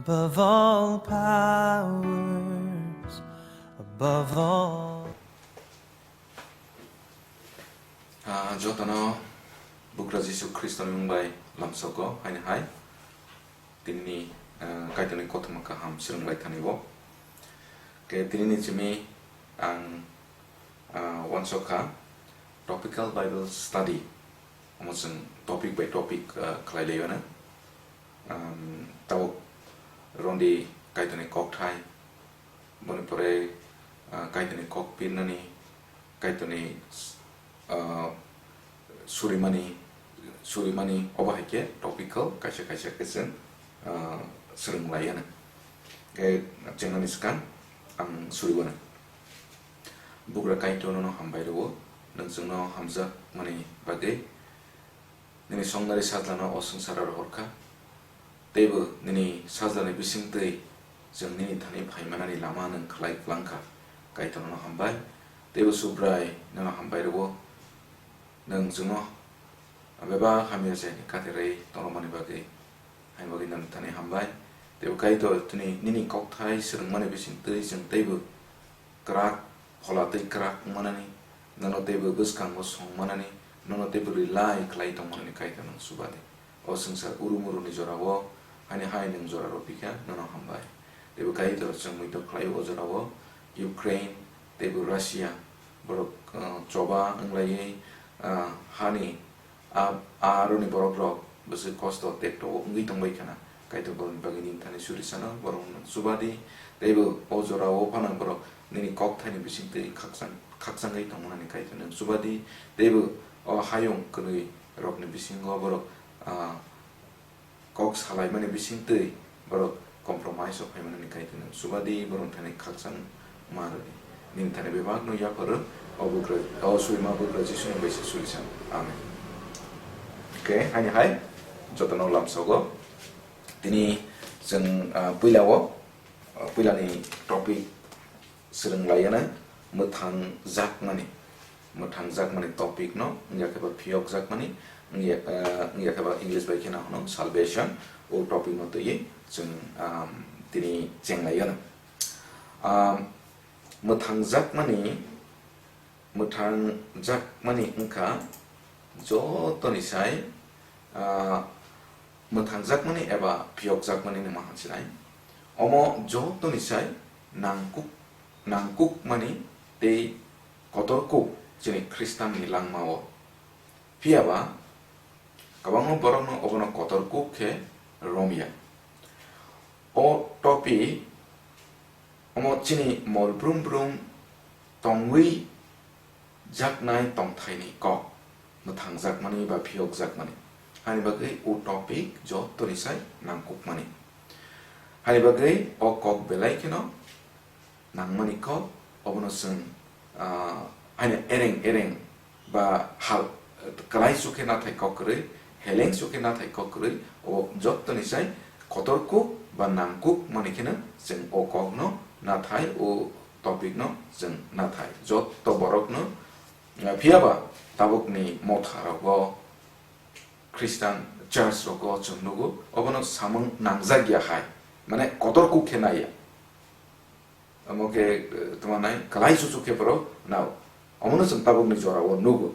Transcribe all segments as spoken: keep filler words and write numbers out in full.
Above all powers, above all. Ah, jotono Bugra Jisu Khristoni mung bai lamsogo, haini hai. Tinini, ah, Kaitorni kothoma kaham swrwng lai thani bo. Ke tinini simi ang, ah, wansok kha topical Bible study. Omo chwng topic by topic, ah, khlai lai-o na. Um, tabuk rondi Kaitorni kokthai, boni pore, ah, Kaitorni kok pirnani, Kaitorni, ah, surimani, surimani obo hai khe topical kaisa kaisa khe chwng, ah, swrwng lai-o na. Khe chengnani swkang ang suriwano. Bugra Kaitor nono hambai rwo, nwng chwngno hamjakmani bagwi. Nini songnari sajlano o swngcharo rohor kha, teibo nini sajlani bisingtwi chwng nini thani phaimanani lama nwng khlai kwlang kha. Kaitor nono hambai, teibo Subrai nono hambai rwo, nwng chwngno bebak hamya se katirwi tongmani bagwi, haini bagwi nwng thani hambai. Teibo Kaitor tini nini kokthai swrwngmani bisingtwi chwng teibo kwrak phola tei kwrak wngmanani, nono teibo bwskango songmanani, nono teibo rely khlai tongmanani Kaitor nwng subadi. O swngchar urumuruni jorao, haini hai nwng jora rw phikha, nono hambai. Teibo Kaitor chwng muitok khlai o jorao, Ukraine teibo Russia, borok, uh, choba wnglaiwi, uh, hani A, a aroni borok rok bwswk kosto tekto wngwi tongbai khana. Kaitor borokni bagwi nini thani suri sano, borok nwng chubadi, teibo o jora o phano borok nini kokthaini bisingtwi khakchang, khakchangwi tongmani Kaitor nwng chubadi, teibo o hayung kwnwi rokni bisingo borok, ah, kok salaimani bisingtwi borok compromise o phaimani Kaitor nwng chubadi, borok thani khakchang ma rwdi. Nini thani bebakno yapharo, o bugra, o surima bugra Jisuni bai se suri sano. Amen. Khe, haini hai, jotono lamsogo. Tini chwng, ah, puila o, ah, puilani topic swrwng laiya na mwthang jakmani. Mwthang jakmani topic no, wngya khe ba phiyok jakmani, wngya, ah, wngya khe ba English bai kheno hwno salvation, o topic no twiwi chwng, ah, tini cheng laiya na. Ah, mwthang jakmani, mwthang jakmani wngkha jotoni sai, ah, mwthang jakmani eba phiyok jakmani nungma hansinai. Omo jotoni sai nangkuk, nangkukmani tei kotor kuk chini Khristanni langmao. Phiya ba kwbangma borokno obono kotor kuk khe romya. O topic omo chini mol brum brum tongwi jaknai tongthaini kok, mwthang jakmani ba phiyok jakmani. Hani bagwi o topic jotoni sai nangkukmani. Hani bagwi o kok belai kheno nangmani kok, obono chwng, ah, haino ereng ereng ba hal, kwlai chukhe nathai kok kwrwi, heleng chukhe nathai kok kwrwi, o jottoni sai kotor kuk ba nangkuk mani kheno chwng o kokno nathai, o topic no chwng nathai. Jotto borokno, ah, phiya ba tabukni motha rogo, Christian church rogo chwng nugo, obono samung nangjak ya hai, mane kotor kuk khe nai ya. Omo khe, eh, tongma nai, kwlai chuchuk khe borok nao. Omono chwng tabukni jora o nugo.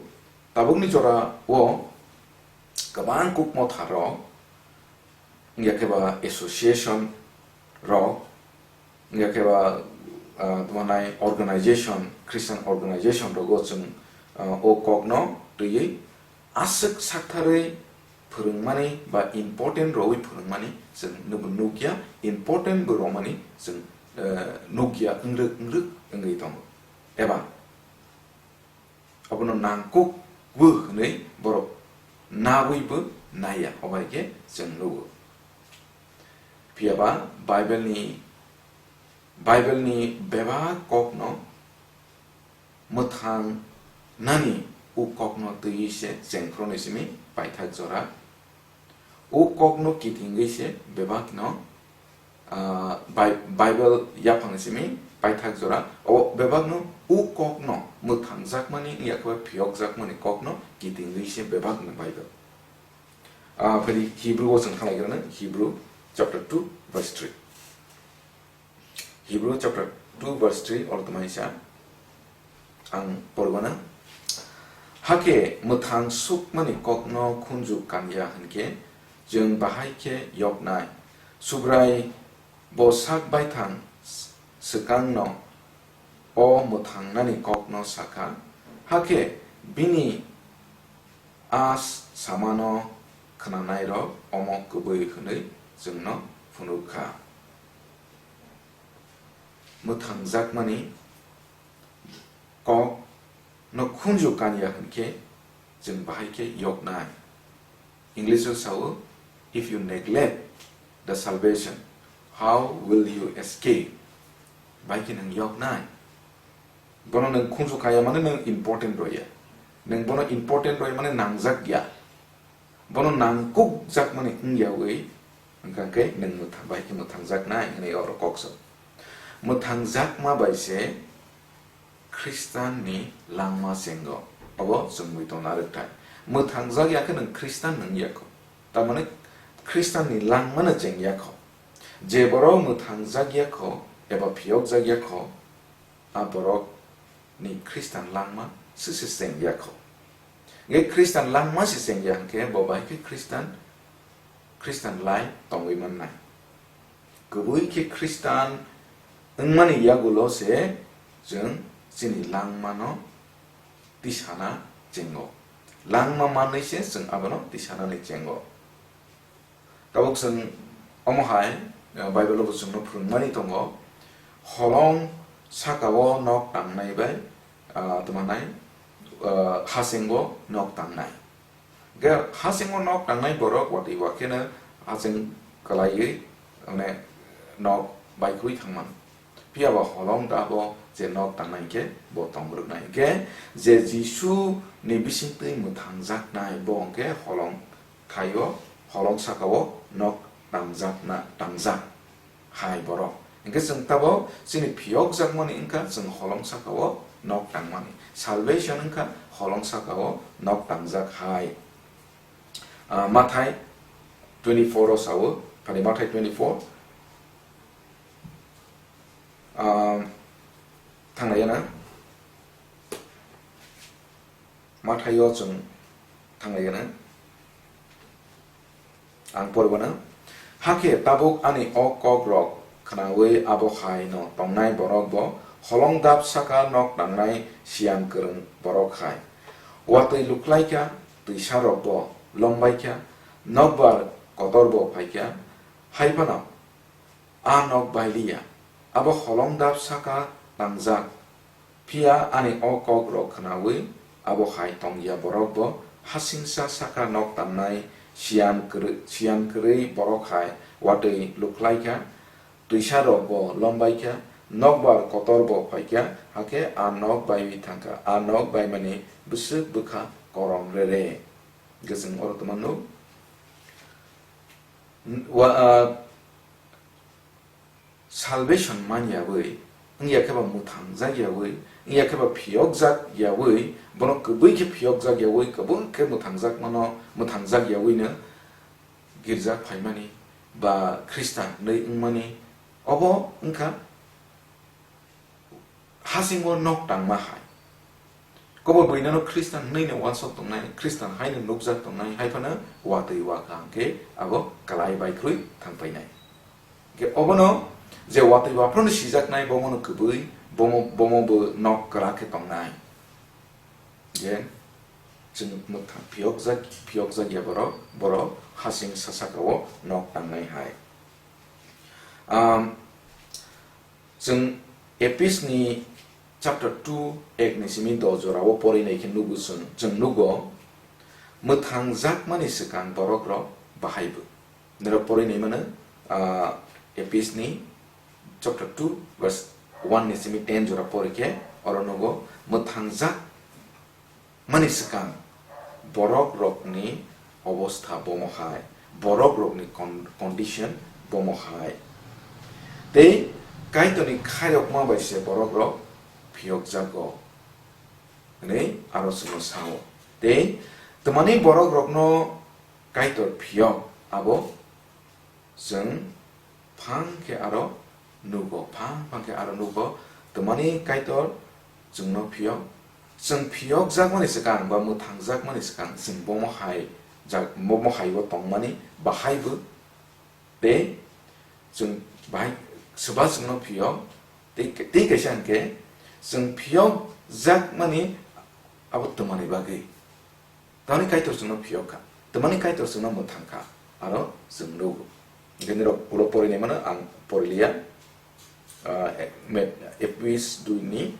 Tabukni jora o kwbang kuk motha rok, wngya khe ba association rok, wngya khe ba, ah, tongma nai organization, Christian organization rogo chwng, ah, o kok no twiwi aswk saktharwi phwrwngmani ba important rwui phwrwngmani chwng nuk-, nukya, important bo romani chwng, eh, nukya, wngrwk wngrwk wngwi tongo. Eba obono nangkuk bo hwnwi borok nawi bo naiya, obo hai khe chwng nugo. Phiya ba Bible ni, Bible ni bebak kok no mwthang nani o kokno twiwi se chengphru ni simi paithak jora. O kokno kitingwi se bebakno, ah, Bai-, Bible yaphang simi paithak jora. O bebakno o kokno mwthangjakmani wngya khe phiyokjakmani kokno kitingwi se bebakno Bible. Ah, phai di Hebrew o chwng thanglaigrana, Hebrew chapter two verse three. Hebrew chapter two verse three oro tongmani sa ang poribana. Hakhe mwthang sukmani kokno khunju kanya hinkhe chwng bahai khe yoknai. Subrai bo sak baithang s-, swkangno o mwthangnani kokno sakha. Hakhe bini a s-, samano khwnanairok omo kwbwi hwnwi chwngno phunukha. Mwthangjakmani kok no khunju kanya hinkhe chwng bahai khe yoknai. English o sao, "If you neglect the salvation, how will you escape?" Bahai khe nwng yoknai. Bono nwng khunju kaya mane nwng important roya. Nwng bono important roya mane nangjak ya. Bono nangkukjakmani wngyawi, hwnkha khe nwng mwthang-, bai khe mwthangjaknai hwnwi oro kok sa. Mwthangjakma bai se Khristanni langma chengo, obo chwngwi tongna rwkthai. Mwthangjak ya khe nwng Khristan wng ya kho, tamani Khristanni langmano cheng ya kho. Je borok mwthangjak ya kho eba phiyokjak ya kho, a borok ni Khristan langma se se cheng ya kho. Ge Khristan langma se cheng ya hwnkhe bo bai khe Khristan, Khristan lai tongwi mannai. Kwbwi khe Khristan wngmani yagulo se chwng chini langmano tisana chengo. Langma manwi se chwng abono tisanani chengo. Tabuk chwng omo hai, uh, Bible o bo chwngno phwrwngmani tongo, holong saka-o nok tangnai bai, uh, tamo nai, uh, hasengo nok tangnai. Ge hasengo nok tangnai borok watwi wakheno hacheng kwlaiwi, mane, nok baikhwi thangmano. Phiya ba holong da bo je nok tangnai khe bo tong rwknai. Hwnkhe je Jisu ni bisingtwi mwthangjaknai bo hwnkhe holong thaio holong saka-o nok tangjakna, tangjak hai borok. Hwnkhe chwng tabok chini phiyokjakmani wngkha chwng holong saka-o nok tangmani. Salvation wngkha holong saka-o nok tangjak hai. Ah, Mathai twenty-four o sao, phani Mathai twenty-four. Ah, thanglaiya na? Mathaio chwng thanglaiya na? Ang poribana. Hakhe tabuk ani o kokrok khnaui abo hai no tongnai borok bo holong dap saka nok tangnai siyan kwrwng borok hai. Watwi luklaikha, twisarok bo lombaikha, nokbar kotor bo phaikha, hai phano a nok bailiya, abo holong dap saka tangjak. Phiya ani o kok rok khnaui abo hai tongya borok bo hasingsa saka nok tangnai siyan kwrwi, siyan kwrwi borok hai watwi luklaikha, twisa rok bo lombaikha, nokbar kotor bo phaikha, hakhe a nok baiwi thangkha, a nok baimani bwswk bwkha korom rere. Hwnkhe chwng oro tongmano. Wa, ah, salvation man yawi, wngya khe ba mwthangjak yawi, wngya khe ba phiyokjak yawi, bono kwbwi khe phiyokjak yawi, kwbang khe mwthangjak mano, mwthangjak yawi no girja phaimani ba Khristan hinwi wngmani, obo wngkha hasingo nok tangma hai. Kobo bwinano Khristan hwnwi no uansuk tongnai, Khristan hai no nukjak tongnai, hai phano watwi wakha hwnkhe abo kwlai bai kwrwi thang painai. Hwnkhe obono je watwi waphano sijaknai, bomono kwbwi, bomo, bomo bo nok kwrak khe tongnai. Je chwng mwthang phiyokjak, phiyokjak ya borok, borok hasing sasaka o nok tangnai hai. Am, Chwng Ephes ni chapter two, ek ni simi do jora o porinai khe nugo chwng, chwng nugo, mwthangjakmani swkang borok rok bahai bo. Norok porinai mano, ah, Ephes ni chapter two verse one ni simi ten jora pori khe oro nugo, mwthangjak mani swkang borok rokni obostha bomo hai, borok rokni con-, condition bomo hai. Tei Kaitorni khairokma bai se borok rok phiyokjago, hwnwi aro chwngno sao. Tei twmani borok rokno Kaitor phiyok abo chwng phang khe aro nugo, phang phang khe aro nugo, twmani Kaitor chwngno phiyok. Chwng phiyokjakmani swkang ba mwthangjakmani swkang chwng bomo hai jak-, bomo haibo tongmani bahaibo tei chwng bahai swba chwngno phiyok. Tei, tei kaisa hwnkhe chwng phiyokjakmani abo twmani bagwi. Tamni Kaitor chwngno phiyok kha, twmani Kaitor chwngno mwthang kha, aro chwng nugo. Hwnkhe nirok ulo porinai mano, ang poriliya. Ah, e-, me-, Epis dui ni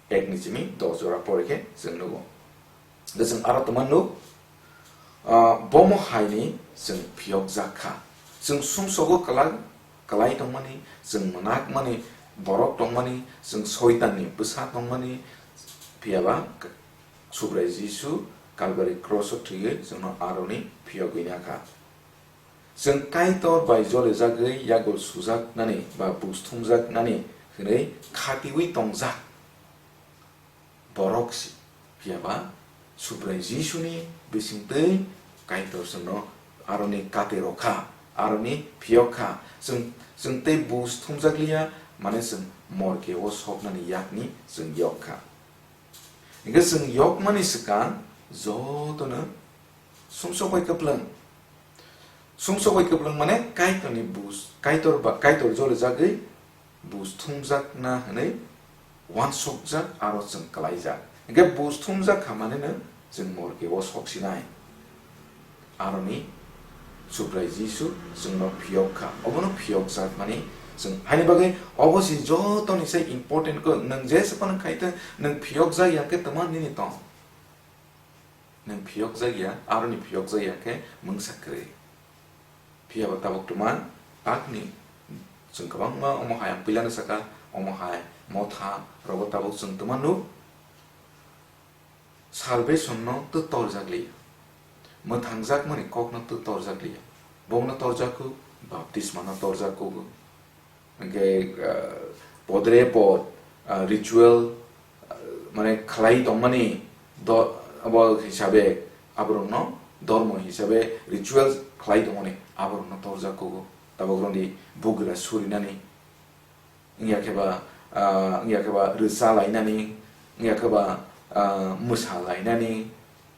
ek ni simi dos jora pori khe chwng nugo. Hwnkhe chwng aro twma nuk, ah, bomo hai ni chwng phiyokjak kha. Chwng sumsogo kwlak, kwlai tongmani, chwng mwnakmani borok tongmani, chwng Soitanni bwsa tongmani, phiyaba Subrai Jisu Kalbari cross-o thwiwi chwngno aroni phiyogwi nakha. Chwng Kaitor bai jolijagwi yagul sujaknani ba buj thumjaknani hwnwi khatiwi tongjak borok si, phiyaba Subrai Jisuni bisingtwi Kaitor chwngno aroni kate rw kha, aroni phiyok kha. Chwng, chwng tei buj thumjakliya, mane chwng morke-o soknani yakni chwng yok kha. Hingke chwng yokmani swkang jotono sumsok bai kwplwng. Sumsok bai kwplwng mane Kaitorni buj, Kaitor ba, Kaitor jolijagwi buj thumjakna hwnwi uansukjak aro chwng kwlaijak. Hingke buj thumjak kha maneno chwng morke-o soksinai. Aroni Subrai Jisu chwngno phiyok kha. Obono phiyokjak mani chwng. Haini bagwi obo se jotoni se important khe, nwng jesa phano khai thung, nwng phiyokjak ya khe twma nini tong. Nwng phiyokjak ya, aroni phiyokjak ya khe mungsa kwrwi. Phiyaba tabuk twma, takni chwng kwbangma omo hai ang puilano saka, omo hai motha rogo tabuk chwng twma nuk. Salvation no tw torjak liya. Mwthangjakmani kok no tw torjak liya. Bongno torjak kuk, baptisma no torjak kugo. Hingke, ah, podre pod, ah, ritual, ah, mane khlai tongmani do-, abo hisabe aborokno dormo hisabe ritual khlai tongmani aborokno torjak kugo. Tabok roni bugra surinani. Wngya khe ba, ah, wngya khe ba rwcha lainani, wngya khe ba, ah, mwsa lainani,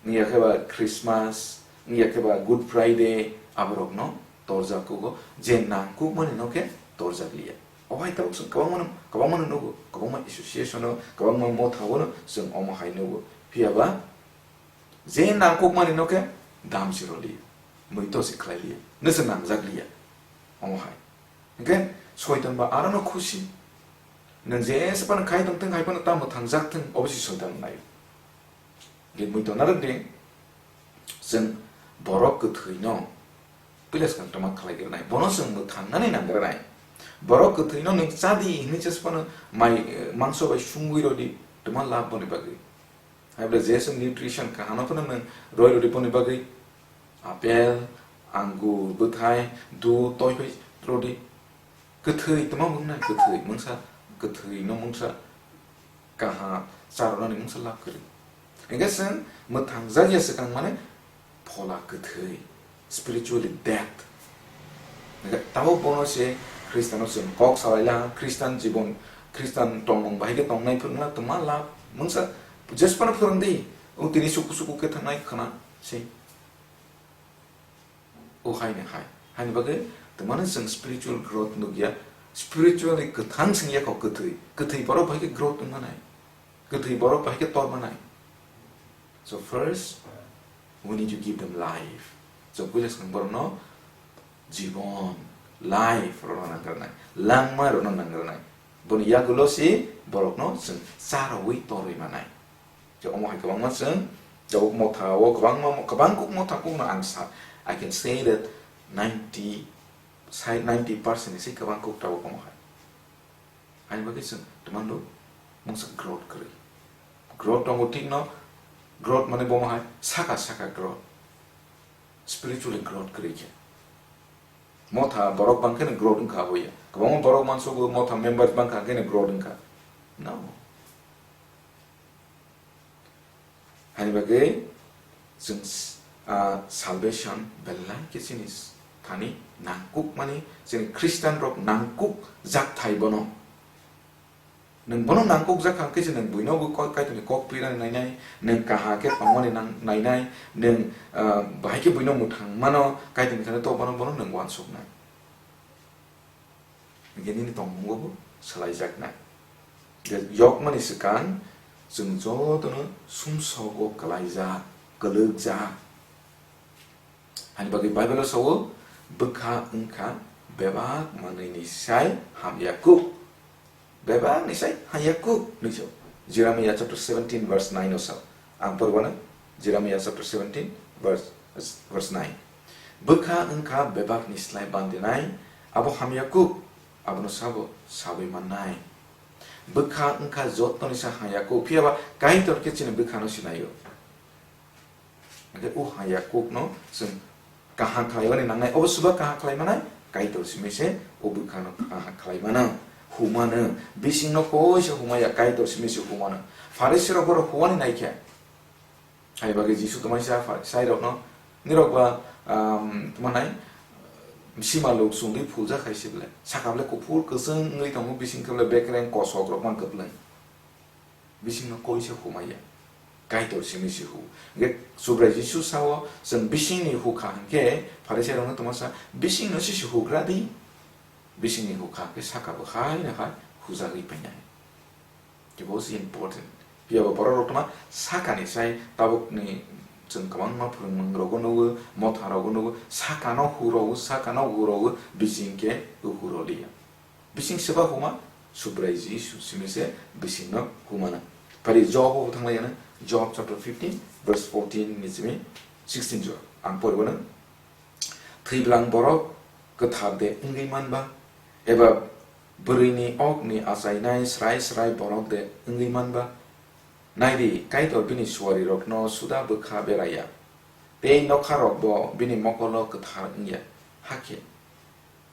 wngya khe ba Christmas, wngya khe ba Good Friday, aborokno torjak kugo, je nangkukmani no khe torjak liya. Obo hai tabuk chwng kwbangma no, kwbangma no nugo, kwbangma association o, kwbangma motha o no chwng omo hai nugo. Phiya ba je nangkukmani no khe dam se rw liya, muito se khlai liya, no se nangjak liya, omo hai. Hingke Soitan ba arono khusi. Nwng jesa phano khai tongthung, hai phano tamo thangjak thung, obo se Soitan nai. Hingke muitu narwk di, chwng borok kwthwino puila swkang twma khlai gwnai. Bono chwng mwthangnani nang gwnai. Borok kwthwino nwng cha di hinwi jesa phano mai, eh, mangso bai sungwi rw di, twma lab boni bagwi. Hai bole je chwng nutrition kaham no phano nwng roi rw di boni bagwi apple, angur, bwthai, dud, toi phai rw di. Kwthwi twma wngnai, kwthwi mungsa, kwthwi no mungsa kaham cha rwnani mungsa lab kwrwi. Hingke chwng mwthang jak ya swkang mane phola kwthwi, spiritually dead. Hingke tabuk bono se Khristiano chwng kok salai la, Khristan jibon, Khristan tongmung bahai khe tongnai phwrwngna twma lab mungsa, jesphano phwrwng di, o tini suku suku khe thangnai khwna se. O hai ni hai, haini bagwi twmano chwng spiritual growth nukya, spiritually kwthang sing yakho kwthwi, kwthwi borok bahai khe growth wngmanai, kwthwi borok bahai khe tormanai. So first, we need to give them life. So puila chwng borokno jibon, life rwna nangkranai, langma rwna nangkranai. Boni yagulo si borokno chwng cha rwui torwi manai. Je omo hai kwbangma chwng, jabuk motha o kwbangma mo-, kwbang kuk motha kukno ang sa, I can say that ninety, sai ninety percent ni se kwbang kuk tabuk omo hai. Ani bagwi chwng twmano mungsa growth kwrwi. Growth tongo thikno, growth mane bomo hai saka saka growth. Spiritually growth kwrwi khe. Motha borok bang kheno growth wngkha abo ya. Kwbangma borok mansugo motha members bang kha kheno growth wngkha. No. Hani bagwi chwng s-, ah, salvation belai khe chini s-, Ani nangkukmani, chini Khristianrok nangkuk jakthai bono. Nwng bono nangkuk jak kha khe se nwng buino bo kok-, Kaitorni kok twirani nainai, nwng kaha khe tongmani nang-, nainai, nwng, ah, bahai khe buino mwthang mano, Kaitorni thani tobmano bono nwng uansuknai. Hingke nini tongmungo bo swlaijaknai. Hingke yokmani swkang chwng jotono sumsogo kwlaijak, kwlwkjak. Hani bagwi Bible-o sao, "Bwkha wngkha bebak manwini sai hamya kuk." Bebakni sai hamya kuk, hinwi sao. Jeremiah chapter seventeen verse nine-o sao. Ang porwano, Jeremiah chapter seventeen verse, verse nine. "Bwkha wngkha bebakni slai bandinai, abo hamya kuk, abono sabo sawi mannai." Bwkha wngkha jotoni sa hamya kuk, phiyaba Kaitor khe chini bwkhano sinaio. Hingke o hamya kukno chwng kaham khlaimani nangnai, obo suba kaham khlaimanai, Kaitor simi se o bwkhano kaham khlaimano, humano, bisingno koi se humaya, Kaitor simi se humano. Pharisirok borok huani naikhe, hai bagwi Jisu tongmani sa Pharisairokno, nirok ba, um, tongmanai, sima luk chumui phuljak hai se ble, saka ble kuphur kwchwng wngwi tongo, bising khe ble bekreng kosokrok man kwplwng. Bisingno koi se humaya, Kaitor simi se hu. Hingke Subrai Jisu sao, chwng bisingni hukha hingke Pharisairokno tongma sa, "Bisingno se se hugra di." Bisingni hukha hingke saka bo hai na hai hujagwi painai. Kebo se important. Phiya bo borok rok tongma sakani sai tabukni chwng kwbangma phwrwngmung rogo nugo, motha rogo nugo, sakano hu rogo, sakano hu rogo, bising khe hu roliya. Bising seba huma, Subrai Jisu simi se bisingno humana. Phari Job bo thanglai ano, Job chapter fifteen, verse fourteen ni simi sixteen jo. Ang poribano, "Thwiblang borok kwthar de wngwi manba, eba bwrwini okni achainai srai srai borok de wngwi manba? Naidi, Kaitor bini suarirokno suda bwkha beraya, tei nokharokbo bini mokolo kwthar wngya. Hakhe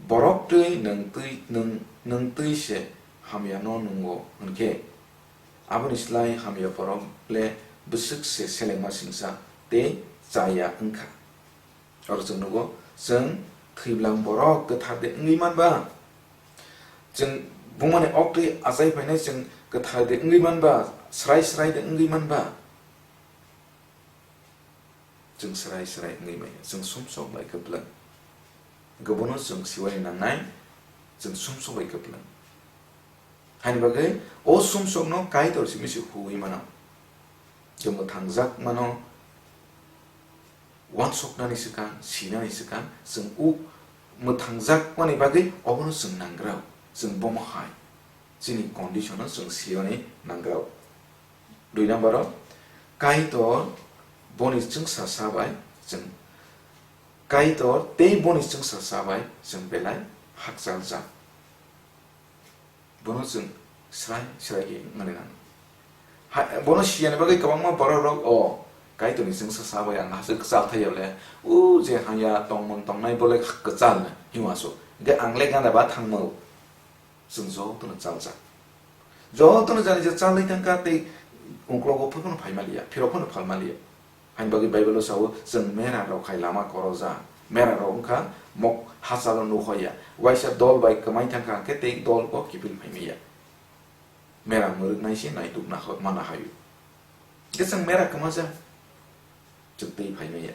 borok twi nwng twi, nwng, nwng twi se hamyano nungo hwnkhe, aboni slai hamya borok le bwswk se selengma singsa tei chaya wngkha." Oro chwng nugo, chwng thwiblang borok kwthar de wngwi manba? Chwng bumani oktwi achai phainai chwng kwthar de wngwi manba, srai srai de wngwi manba? Chwng srai srai wngwi manya, chwng sumsok bai kwplwng. Hwnkhe bono chwng siwani nangnai, chwng sumsok bai kwplwng. Haini bagwi o sumsokno Kaitor simi se huwi mano. Chwng mwthangjak mano, uansuknani swkang, sinani swkang, chwng o mwthangjakmani bagwi obono chwng nangwrao, chwng bomo hai. Chini condition-o chwng siyoni nangwrao. Dui number-o, Kaitor boni chwngsa sa bai chwng, Kaitor tei boni chwngsa sa bai chwng belai hakchaljak. Bono chwng srai srai khe wngmani nango. Ha, bono siyani bagwi kwbangma borok rok o Kaitorni chwngsa sa bai ang hachwk kwchal thai ya le, o je haya tongmung tongnai bo le kwchal no himwi aswk. Hwnkhe ang le gana ba thangma o. Chwng jotono chaljak. Jotono jani je chalwi thangkha tei uklogo phano phaima liya, phirok phano phalma liya. Haini bagwi Bible-o sao, chwng mera rok hai lama koroja. Mera rok wngkha mok hachalo nukhoya. Waisa dol bai kwmai thangkha hwnkhe tei dol bo kiphil phaimaya. Mera mwrwknai se naituk naho-, mana hayu. Hwnkhe chwng mera kwmaja. Chwng tei phaimaya.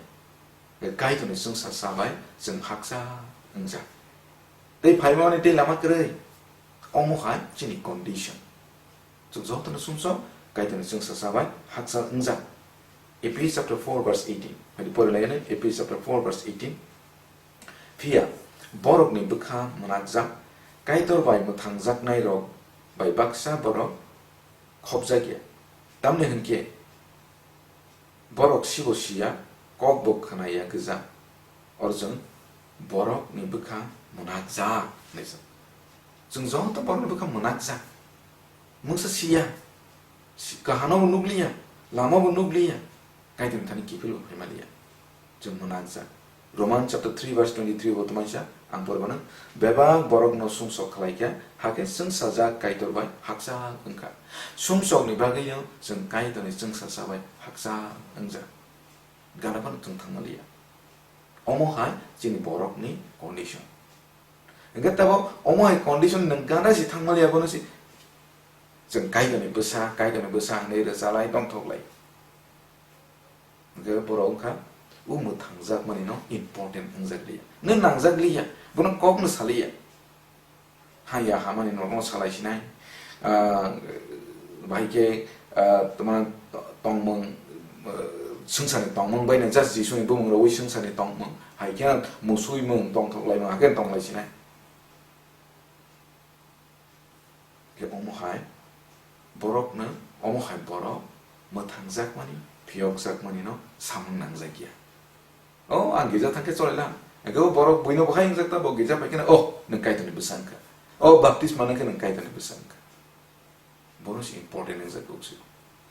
Hwnkhe Kaitorni chwngsa sa bai chwng haksa wngjak. Tei phaimani tei lama kwrwi. Omo hai chini condition. Chwng jotono sumsok Kaitorni chwngsa sa bai haksa wngjak. Ephesians chapter four verse eighteen. Hadi pori lai ano Ephesians chapter four verse eighteen. Phiya borokni bwkha mwnakjak, Kaitor bai mwthangjaknai rok bai baksa borok khopjakya. Tamni hwnkhe borok sibo siya, kok bo khwnaya gwja. Oro chwng borokni bwkha mwnakjak hinwi sa. Chwng joto borokni bwkha mwnakjak. Mungsa siya, si-, kahano bo nukliya, lama bo nukliya, Kaitorni thani kiphilbo phaimaliya. Chwng mwnakjak. Roman chapter three verse twenty-three bo tongmani sa, ang pormano, bebak borokno sumsok khlaikha, hakhe chwngsajak Kaitor bai hakchal wngkha. Sumsokni bagwino chwng Kaitorni chwngsacha bai hakchal wngjak. Gana phano chwng thangmaliya. Omo hai chini borokni condition. Hingke tabo omo hai condition nwng gana si thangmaliya bono si chwng Kaitorni bwsa, Kaitorni bwsa hwnwi rwchalai tongthoklai. Hingke borok wngkha o mwthangjakmani no important wngjak liya. Nwng nangjak liya, bono kokno saliya. Haya hamani nogo salai sinai. Ah, bahai khe, ah, tongmani tongmung, ah, swngcharni tongmung bai no just Jisuni bumung rwui swngcharni tongmung. Hai khe musui mung tongthok lai mung, hakhe tong lai sinai. Khe omo hai borokno, omo hai borok mwthangjakmani, phiyokjakmani no samung nangjak ya. O, ang girja thangkhe chole lang. Ego borok buino bo hai wngjak ta, bo girja phaikhe na, "Oh, nwng Kaitorni bwsa wngkha. Oh, baptisma nangkhe nwng Kaitorni bwsa wngkha." Bono se important wngjak kok se.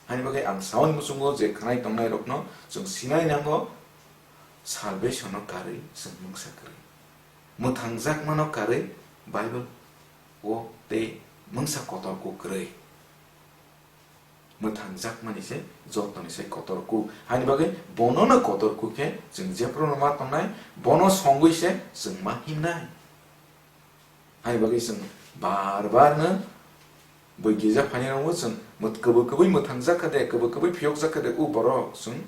Hani bagwi ang sauni muchungo je khnai tongnai rokno chwng sinai nango, salvation no karwi chwng mungsa kwrwi. Mwthangjakmano karwi Bible o tei mungsa kotor kuk kwrwi. Mwthangjakmani se jotoni se kotor kuk. Hani bagwi bono no kotor kuk khe chwng jephru no ma tongnai, bono songwi se chwng ma himnai. Hani bagwi chwng bar bar no bui girja phainai rokbo chwng mwt-, kwbwi kwbwi mwthangjak kha de, kwbwi kwbwi phiyokjak kha de, o borok chwng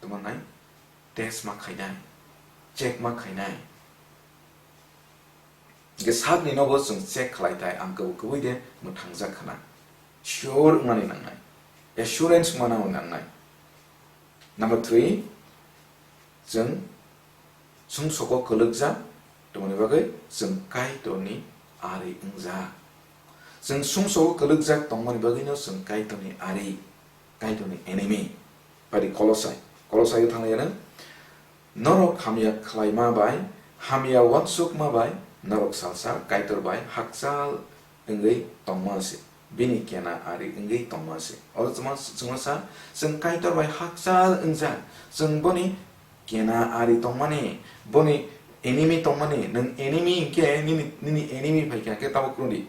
tamo nai test ma khainai, check ma khainai. Hingke sakni nobo chwng check khlai thai, ang kwbwi kwbwi de mwthangjak khna. Sure wngmani nangnai. Assurance wngmani nangnai. Number three, chwng sumsoko kwlwkjak tongmani bagwi chwng Kaitorni ari wngjak. Chwng sumsoko kwlwkjak tongmani bagwino chwng Kaitorni ari, Kaitorni enemy. Pari Kolosai. Kolosai o thanglaiyano, norok hamya khlaima bai, hamya uansukma bai, norok salsa Kaitor bai hakchal wngwi tongma se, bini kena ari wngwi tongma se. Oro chwngma, chwngma sa, chwng Kaitor bai hakchal wngjak, chwng boni kena ari tongmani, boni enemy tongmani, nwng enemy hinkhe nini, nini enemy phaikha khe tabuk rwdi.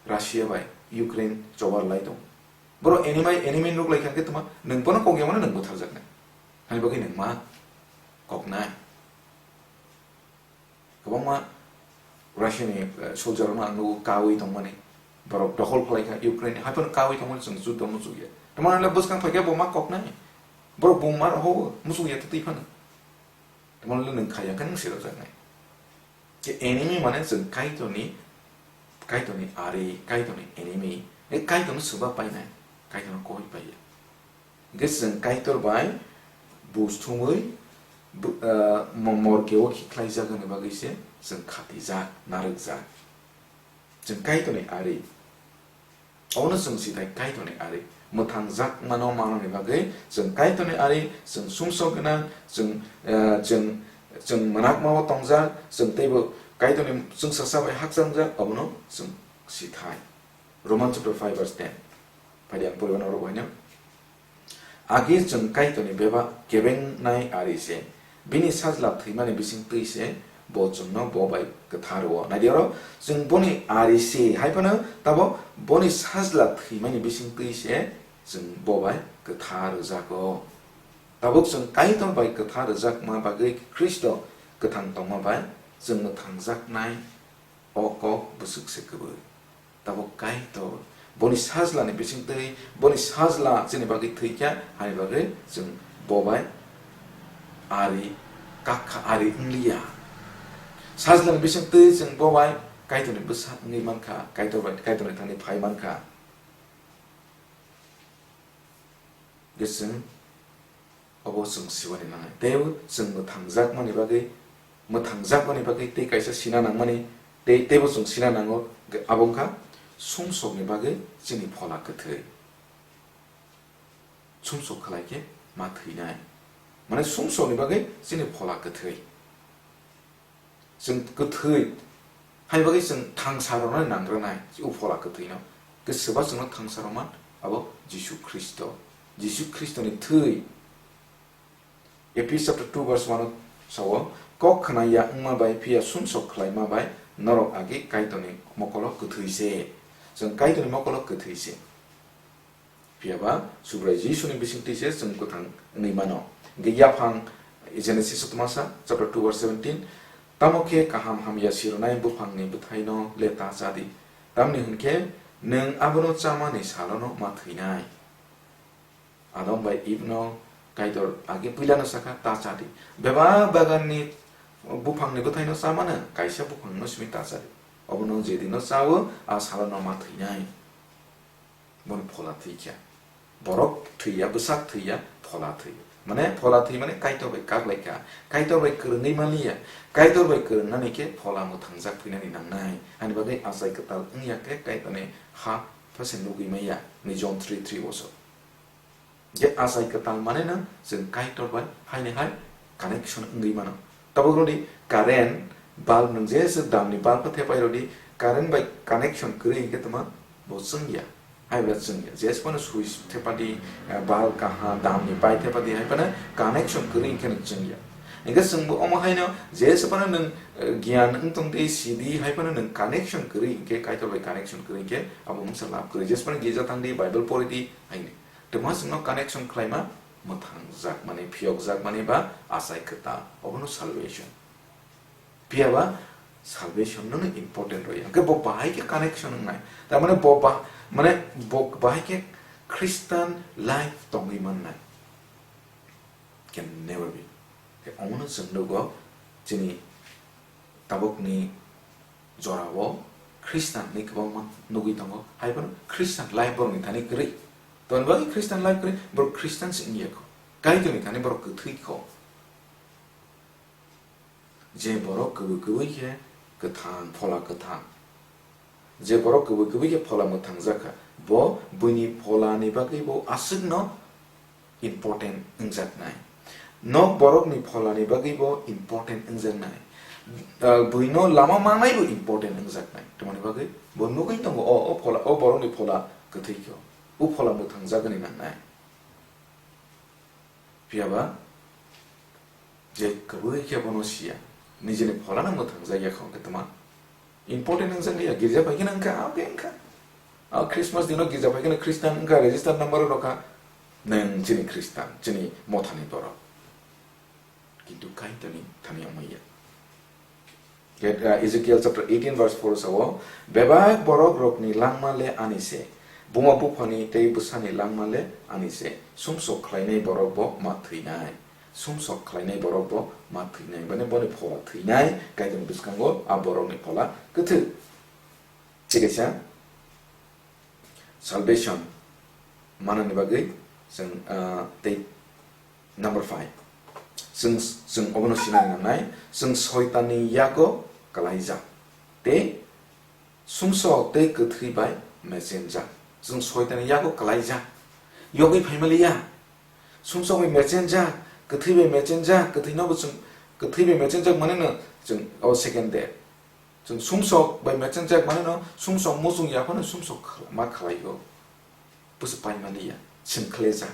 Russia bai Ukraine chobar lai tong. Borok enemy, enemy nuk lai kha khe tuma, nwng bono kok yamano nwng butharjaknai. Hani bagwi nwng ma koknai. Kwbangma Russia ni, eh, soldier rokno ang nugo kawi tongmani. Borok dokhol khlai kha Ukraine ni, haiphano kawi tongmani chwng judo muchukya. Tamo hwnle bwskang phaikhe bo ma koknai. Borok bung ma rohowo, muchukya tei twi phano. Tamo hwnle nwng khaiya khe nwng sirokjaknai. Khe enemy mane chwng Kaitorni, Kaitorni ari, Kaitorni enemy, e Kaitorno swba painai, Kaitorno koi paiya. Hingke chwng Kaitor bai buj thumwi bo-, ah, mo-, morgeo khiklaijak hwnwi bagwi se chwng khatijak, narwkjak. Chwng Kaitorni ari. Obono chwng sithai Kaitorni ari. Mwthangjakmano manani bagwi chwng Kaitorni ari, chwng sumsok gwnang, chwng, ah, chwng, chwng mwnakmao tongjak, chwng teibo Kaitorni chwngsacha bai hakchangjak, obono chwng sithai. Roman chapter five verse ten. Phaidi ang poriba norok bai no. Agi chwng Kaitorni bebak kebengnai ari se, bini sajla thwimani bising twi se, bo chwngno bo bai kwthar rwo. Naidi oro, chwng boni ari se, hai phano tabo boni sajla thwimani bising twi se, chwng bo bai kwthar rwjago. Tabuk chwng Kaitor bai kwthar rwjakma bagwi Khristo kwthang tongma bai chwng mwthangjaknai. O kok bwswk se kwbwi. Tabuk Kaitor boni sajlani bisingtwi, boni sajla chini bagwi thwikha, hani bagwi chwng bo bai ari kakha, ari wngliya. Sajlani bisingtwi chwng bo bai Kaitorni bwsa wngwi mankha, Kaitor bai, Kaitorni thani phai mankha. Hwnkhe chwng obo chwng sibani nangnai. Teibo chwng mwthangjakmani bagwi, mwthangjakmani bagwi tei kaisa sina nangmani, tei, teibo chwng sina nango, abo wngkha sumsokni bagwi chini phola kwthwi. Sumsok khlai khe ma thwinai. Mane sumsokni bagwi chini phola kwthwi. Chwng kwthwi, hai bagwi chwng thangsa rwnai nangrwnai, o phola kwthwino. Khe swba chwngno thangsa rwman, abo Jisu Khristo. Jisu Khristoni thwi. Ephesians chapter two verse one o sao, "Kok khna ya wngma bai phiya sumsok khlaima bai norok agi Kaitorni mokolo kwthwi se." Chwng Kaitorni mokolo kwthwi se. Phiya ba Subrai Jisuni bisingtwi se chwng kwthang wngwi mano. Hwnkhe yaphang Genesis o twmasa chapter two verse seventeen, "Tamo khe kaham hamya sironai buphangni bwthaino le ta cha di, tamni hwn khe nwng abono chamani salono ma thwinai." Adam bai Eve no Kaitor age puilano sakha, "Ta cha di. Bebak baganni buphangni bwthaino chamano kaisa buphangno simi ta cha di. Obono jedino chawo, a salono ma thwinai." Bono phola thwikha. Borok thwiya, bwsak thwiya, phola thwiya. Mane phola thwi mane Kaitor bai kak laikha, Kaitor bai kwrwngwi manliya, Kaitor bai kwrwngnani khe phola mwthangjak phinani nangnai. Ani bagwi achai kwtal wngya khe Kaitorni ha phase nugwi maya, ni John three three o so. Je achai kwtal mane no chwng Kaitor bai haini hai connection wngwi mano. Tabuk rodi current bulb nwng je se damni bulb khe thepai rodi, current bai connection kwrwi hinkhe tamo bo chwngya. Hai bai chwngya. Jesphano switch thepadi, eh, bulb kaha damni pai thepadi hai phano connection kwrwi hinkhe no chwngya. Hinkhe chwngbo omo haino jesphano nwng, eh, giyan wng tongdi, sidi hai phano nwng connection kwrwi hinkhe, Kaitor bai connection kwrwi hinkhe abo mungsa lab kwrwi. Jesphano girja thangdi, Bible poridi haini. Tamo chwngno connection khlaima mwthangjak mani, phiyokjak mani ba achai kwtal, obono salvation. Phiya ba salvation no important rwya. Hwnkhe bo bahai khe connection wngnai. Tar mane bo ba-, mane bo bahai khe Christian life tongwi mannai. Can never be. Khe omono chwng nugo chini tabukni jorao Christian ni kwbangma nugwi tongo. Hai phano Christian life borokni thani kwrwi. Toni bagwi Christian life kwrwi, borok Christian se wngya kho. Kaitorni thani borok kwthwi kho. Je borok kwbwi kwbwi khe kwthang, phola kwthang. Je borok kwbwi kwbwi khe phola mwthangjak kha, bo buini pholani bagwi bo aswkno important wngjaknai. Nok borokni pholani bagwi bo important wngjaknai. Ah, buino lama mangnai bo important wngjaknai. Tamoni bagwi bo nugwi tongo, o, o phola, o borokni phola kwthwi khe, o phola mwthangjagani nangnai. Phiya ba je kwbwi khe bono siya, nijini pholano mwthangjak ya kho hwnkhe tma important wngjak ya, girja pai kheno wngkha, abo khe wngkha. A Christmas dino girja pai kheno Christian wngkha, register number rokha, nwng chini Christian, chini mothani borok. Kintu Kaitorni thani wngmaya. Ke-, ah, Ezekiel chapter eighteen verse four sao, "Bebak borok rokni langma le ani se, buma buphani tei bwsani langma le ani se, sumsok khlainai borok bo ma thwinai." Sumsok khlainai borok bo ma thwinai, mane boni phola thwinai, Kaitorni bwskango a borokni phola kwthwi. Thik kaisa salvation manani bagwi chwng, ah, tei number five, chwng, chwng obono sinani nangnai, chwng Soitanni yago kwlaijak tei sumsok tei kwthwi bai mechenjak. Chwng Soitanni yago kwlaijak, yogwi phaimaliya. Sumsok bai mechenjak, kwthwi bai mechenjak, kwthwinobo chwng, kwthwi bai mechenjak maneno chwng o second death. Chwng sumsok bai mechenjak maneno sumsok muchung yaphano sumsok khala-, ma khlaio. Bwswk paimaliya, chwng khlejak.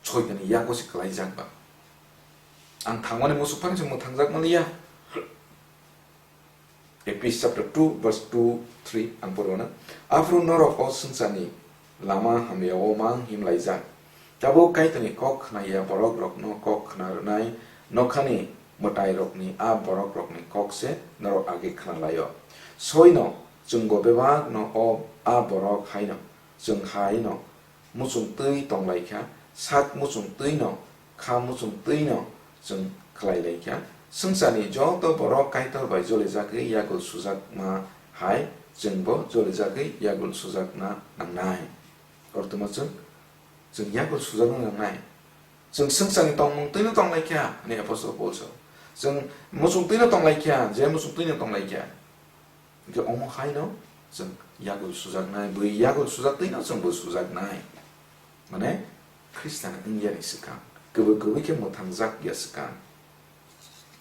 Soitanni yago se kwlaijak ba. Ang thangmani muchung phano se mwthangjak manliya. Ephesians chapter two verse two, three ang pori mano. Aphuru norok o swngcharni lama hamyao mang himlaijak. Tabuk Kaitorni kok khnaya borok rokno kok khna rwnai nokhani mwtai rokni a borok rokni kok se norok age khna laio. Soino chwngbo bebak no o a borok haino chwng haino muchung twi tonglaikha, sak muchung twino, kha muchung twino chwng khlailaikha. Swngcharni joto borok Kaitor bai jolijagwi yagul sujakma hai chwngbo jolijagwi yagul sujakna nangnai. Orthono chwng, chwng yagul sujakna nangnai. Chwng swngcharni tongmung twino tonglaikha, hwnwi Apostle Paul sao. Chwng muchung twino tonglaikha, je muchung twino tonglaikha. Hwnkhe omo haino chwng yagul sujaknai, bui yagul sujak twino chwngbo sujaknai. Mane Khristan wngyani swkang, kwbwi kwbwi khe mwthangjak ya swkang.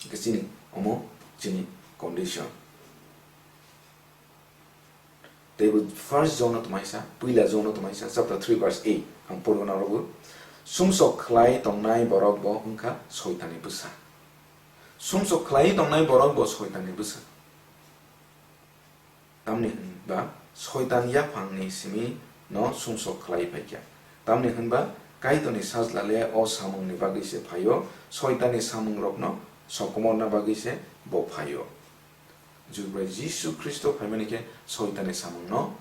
Hwnkhe chini omo chini condition. Teibo First John no twmaisa, puila John no twmaisa, chapter three verse eight, ang porgona rogo. Sumsok khlai tongnai borok bo wngkha Soitanni bwsa. Sumsok khlai tongnai borok bo Soitanni bwsa. Tamni hwnba Soitan yaphangni simi no sumsok khlai phaikha. Tamni hwnba Kaitorni Sajla le o samungni bagwi se phaio, Soitanni samungrokno sokomorna bagwi se bo phaio. Jubrai Jisu Khristo phaimani khe Soitanni samungno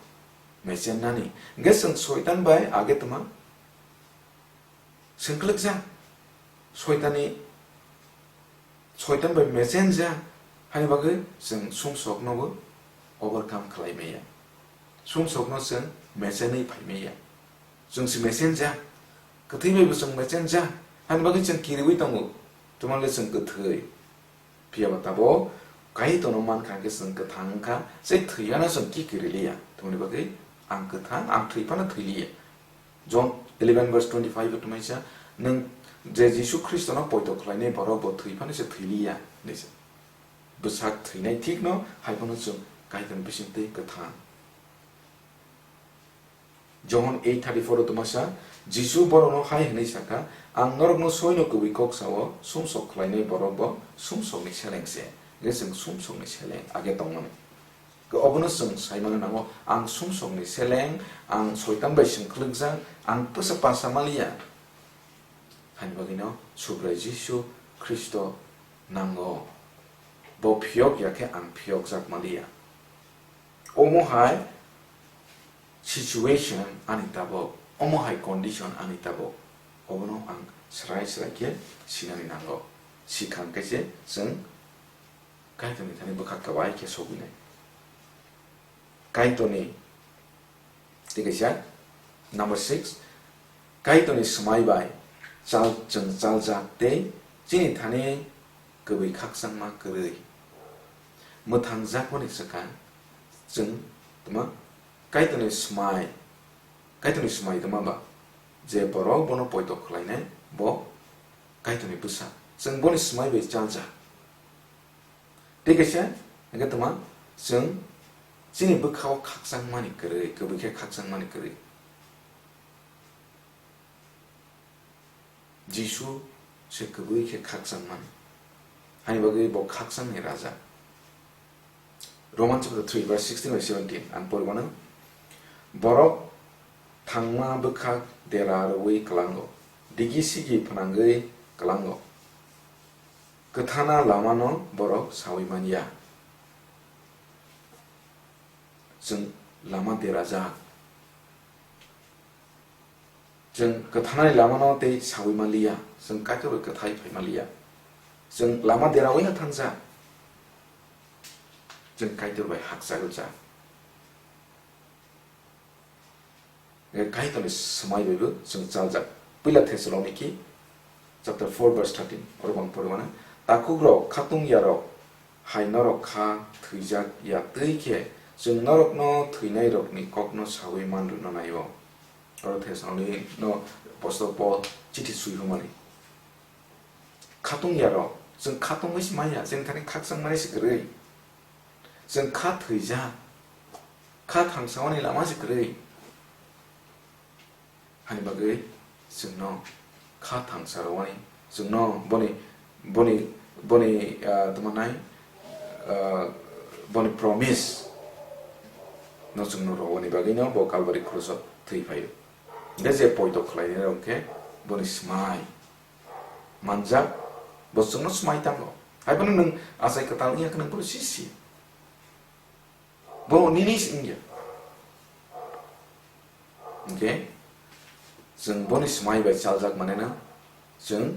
mechennani. Hwnkhe chwng Soitan bai age twma swngkhlwkjak. Soitanni, Soitan bai mechenjak, hani bagwi chwng sumsoknobo overcome khlai maya. Sumsokno chwng mechenwi phai maya. Chwng se mechenjak. Kwthwi baibo chwng mechenjak. Hani bagwi chwng kiriwi tongo. Twmale chwng kwthwi. Phiya ba tabuk Kaitorno mankha hwnkhe chwng kwthang wngkha, se thwiyano chwng kikiriliya. Tamoni bagwi ang kwthang, ang thwi phano thwiliya. John eleven verse twenty-five o tongmani sa, nwng je Jisu Khristono poito khlainai borok bo thwi phano se thwiliya, hinwi sa. Bwsak thwinai thikno hai phano chwng Kaitorni bisingtwi kwthang. John eight thirty-four o tongmasa, Jisu borokno hai hwnwi sakha, "Ang norokno soino kubui kok sao, sumsok khlainai borok bo sumsokni seleng se." Hwnkhe chwng sumsokni seleng age tongmani. Obono chwng saimano nango, "Ang sumsokni seleng, ang Soitan bai swngkhlwkjak, ang pwsa pasa maliya." Hani bagwino Subrai Jisu Khristo nango. Bo phiyok ya khe ang phiyokjak maliya. Omo hai situation ani tabuk, omo hai condition ani tabuk, obono ang srai srai khe sinani nango. Sikhang khe se chwng Kaitorni thani bwkha kwbai khe sogwinai. Kaitorni, tei kaisa, number six, Kaitorni swmai bai chal, chwng chaljak tei chini thani kwbwi khakchangma kwrwi mwthangjakmani swkang chwng tma Kaitorni swmai, Kaitorni swmai tma ba je borok bono poito khlainai bo Kaitorni bwsa, chwng boni swmai bai chaljak. Tei kaisa, hwnkhe tma, chwng chini bwkhao khakchangmani kwrwi, kwbwi khe khakchangmani kwrwi. Jisu se kwbwi khe khakchangmani. Hani bagwi bo khakchangni raja. Roman chapter three verse sixteen bai seventeen ang pori mano. Borok thangma bwkhak dera rwui kwlango, digi sigi phnangwi kwlango. Kwthana lamano borok saui man ya. Chwng lama derajak. Chwng kwthanani lamano tei saui man liya. Chwng Kaitor bai kwthai phai man liya. Chwng lama deraui thangjak. Chwng Kaitor bai hakchagwi jak. Kaitorni swmai baibo chwng chaljak. Puila Thessaloniki chapter four verse thirteen, oro bang pori mano, "Takhukrok, khatung yarok hai norok kha thwijak ya twi khe chwng norokno thwinairokni kokno saui man rwna nai-o." Oro Thessaloniki no apostol Paul chithi sui hwnmani. Khatung yarok, chwng khatung bai se maya, chwng thani khakchang mani se kwrwi. Chwng kha thwijak, kha thangsaoni lama se kwrwi. Hani bagwi chwngno kha thangsa rwani, chwngno boni, boni, boni, ah, tamo nai, ah, boni promise no chwngno rwani bagwino bo Kalvari kruso thwi phaio. Hwnkhe je poito khlainai rok khe boni swmai manjak, bo chwngno swmai tango. Haiphano nwng achai kwtal wngya khe nwng bono sisi. Bo nini se wngya. Hwnkhe chwng boni swmai bai chaljak maneno chwng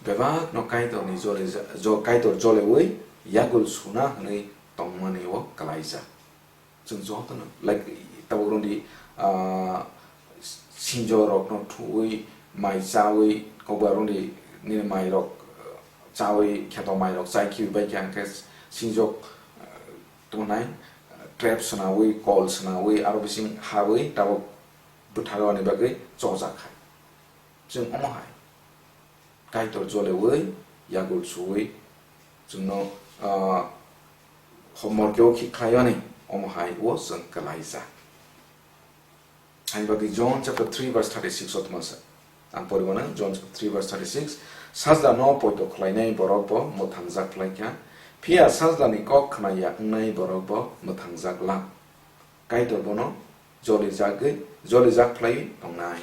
bebakno Kaitorni jole ja-, jo-, Kaitor joleui yagul suna hwnwi tongmani o kwlaijak. Chwng jotono, like, tabuk rwngdi, ah, sinjo rokno thuwi, mai chawi, kokba rwngdi, nini mai rok, ah, chawi, kheto mai rok chai khibi bai khe, hwnkhe sinjo, ah, tongnai, ah, trap swnawi, kol swnawi, aro bising hawi, tabuk bwtharwani bagwi chojak hai. Chwng omo hai. Kaitor joleui, yagul suui, chwngno, ah, homor khe o khi khlaiyani, omo hai o chwng kwlaijak. Ani bagwi John chapter three verse thirty-six o tongmasa. Ang pori mano, John chapter three verse thirty-six, "Sajlano poito khlainai borok bo mwthangjak khlaikha, phiya sajlani kok khnaya wngnai borok bo mwthangjak lak. Kaitor bono jolijagwi, jolijak khlaiwi tongnai."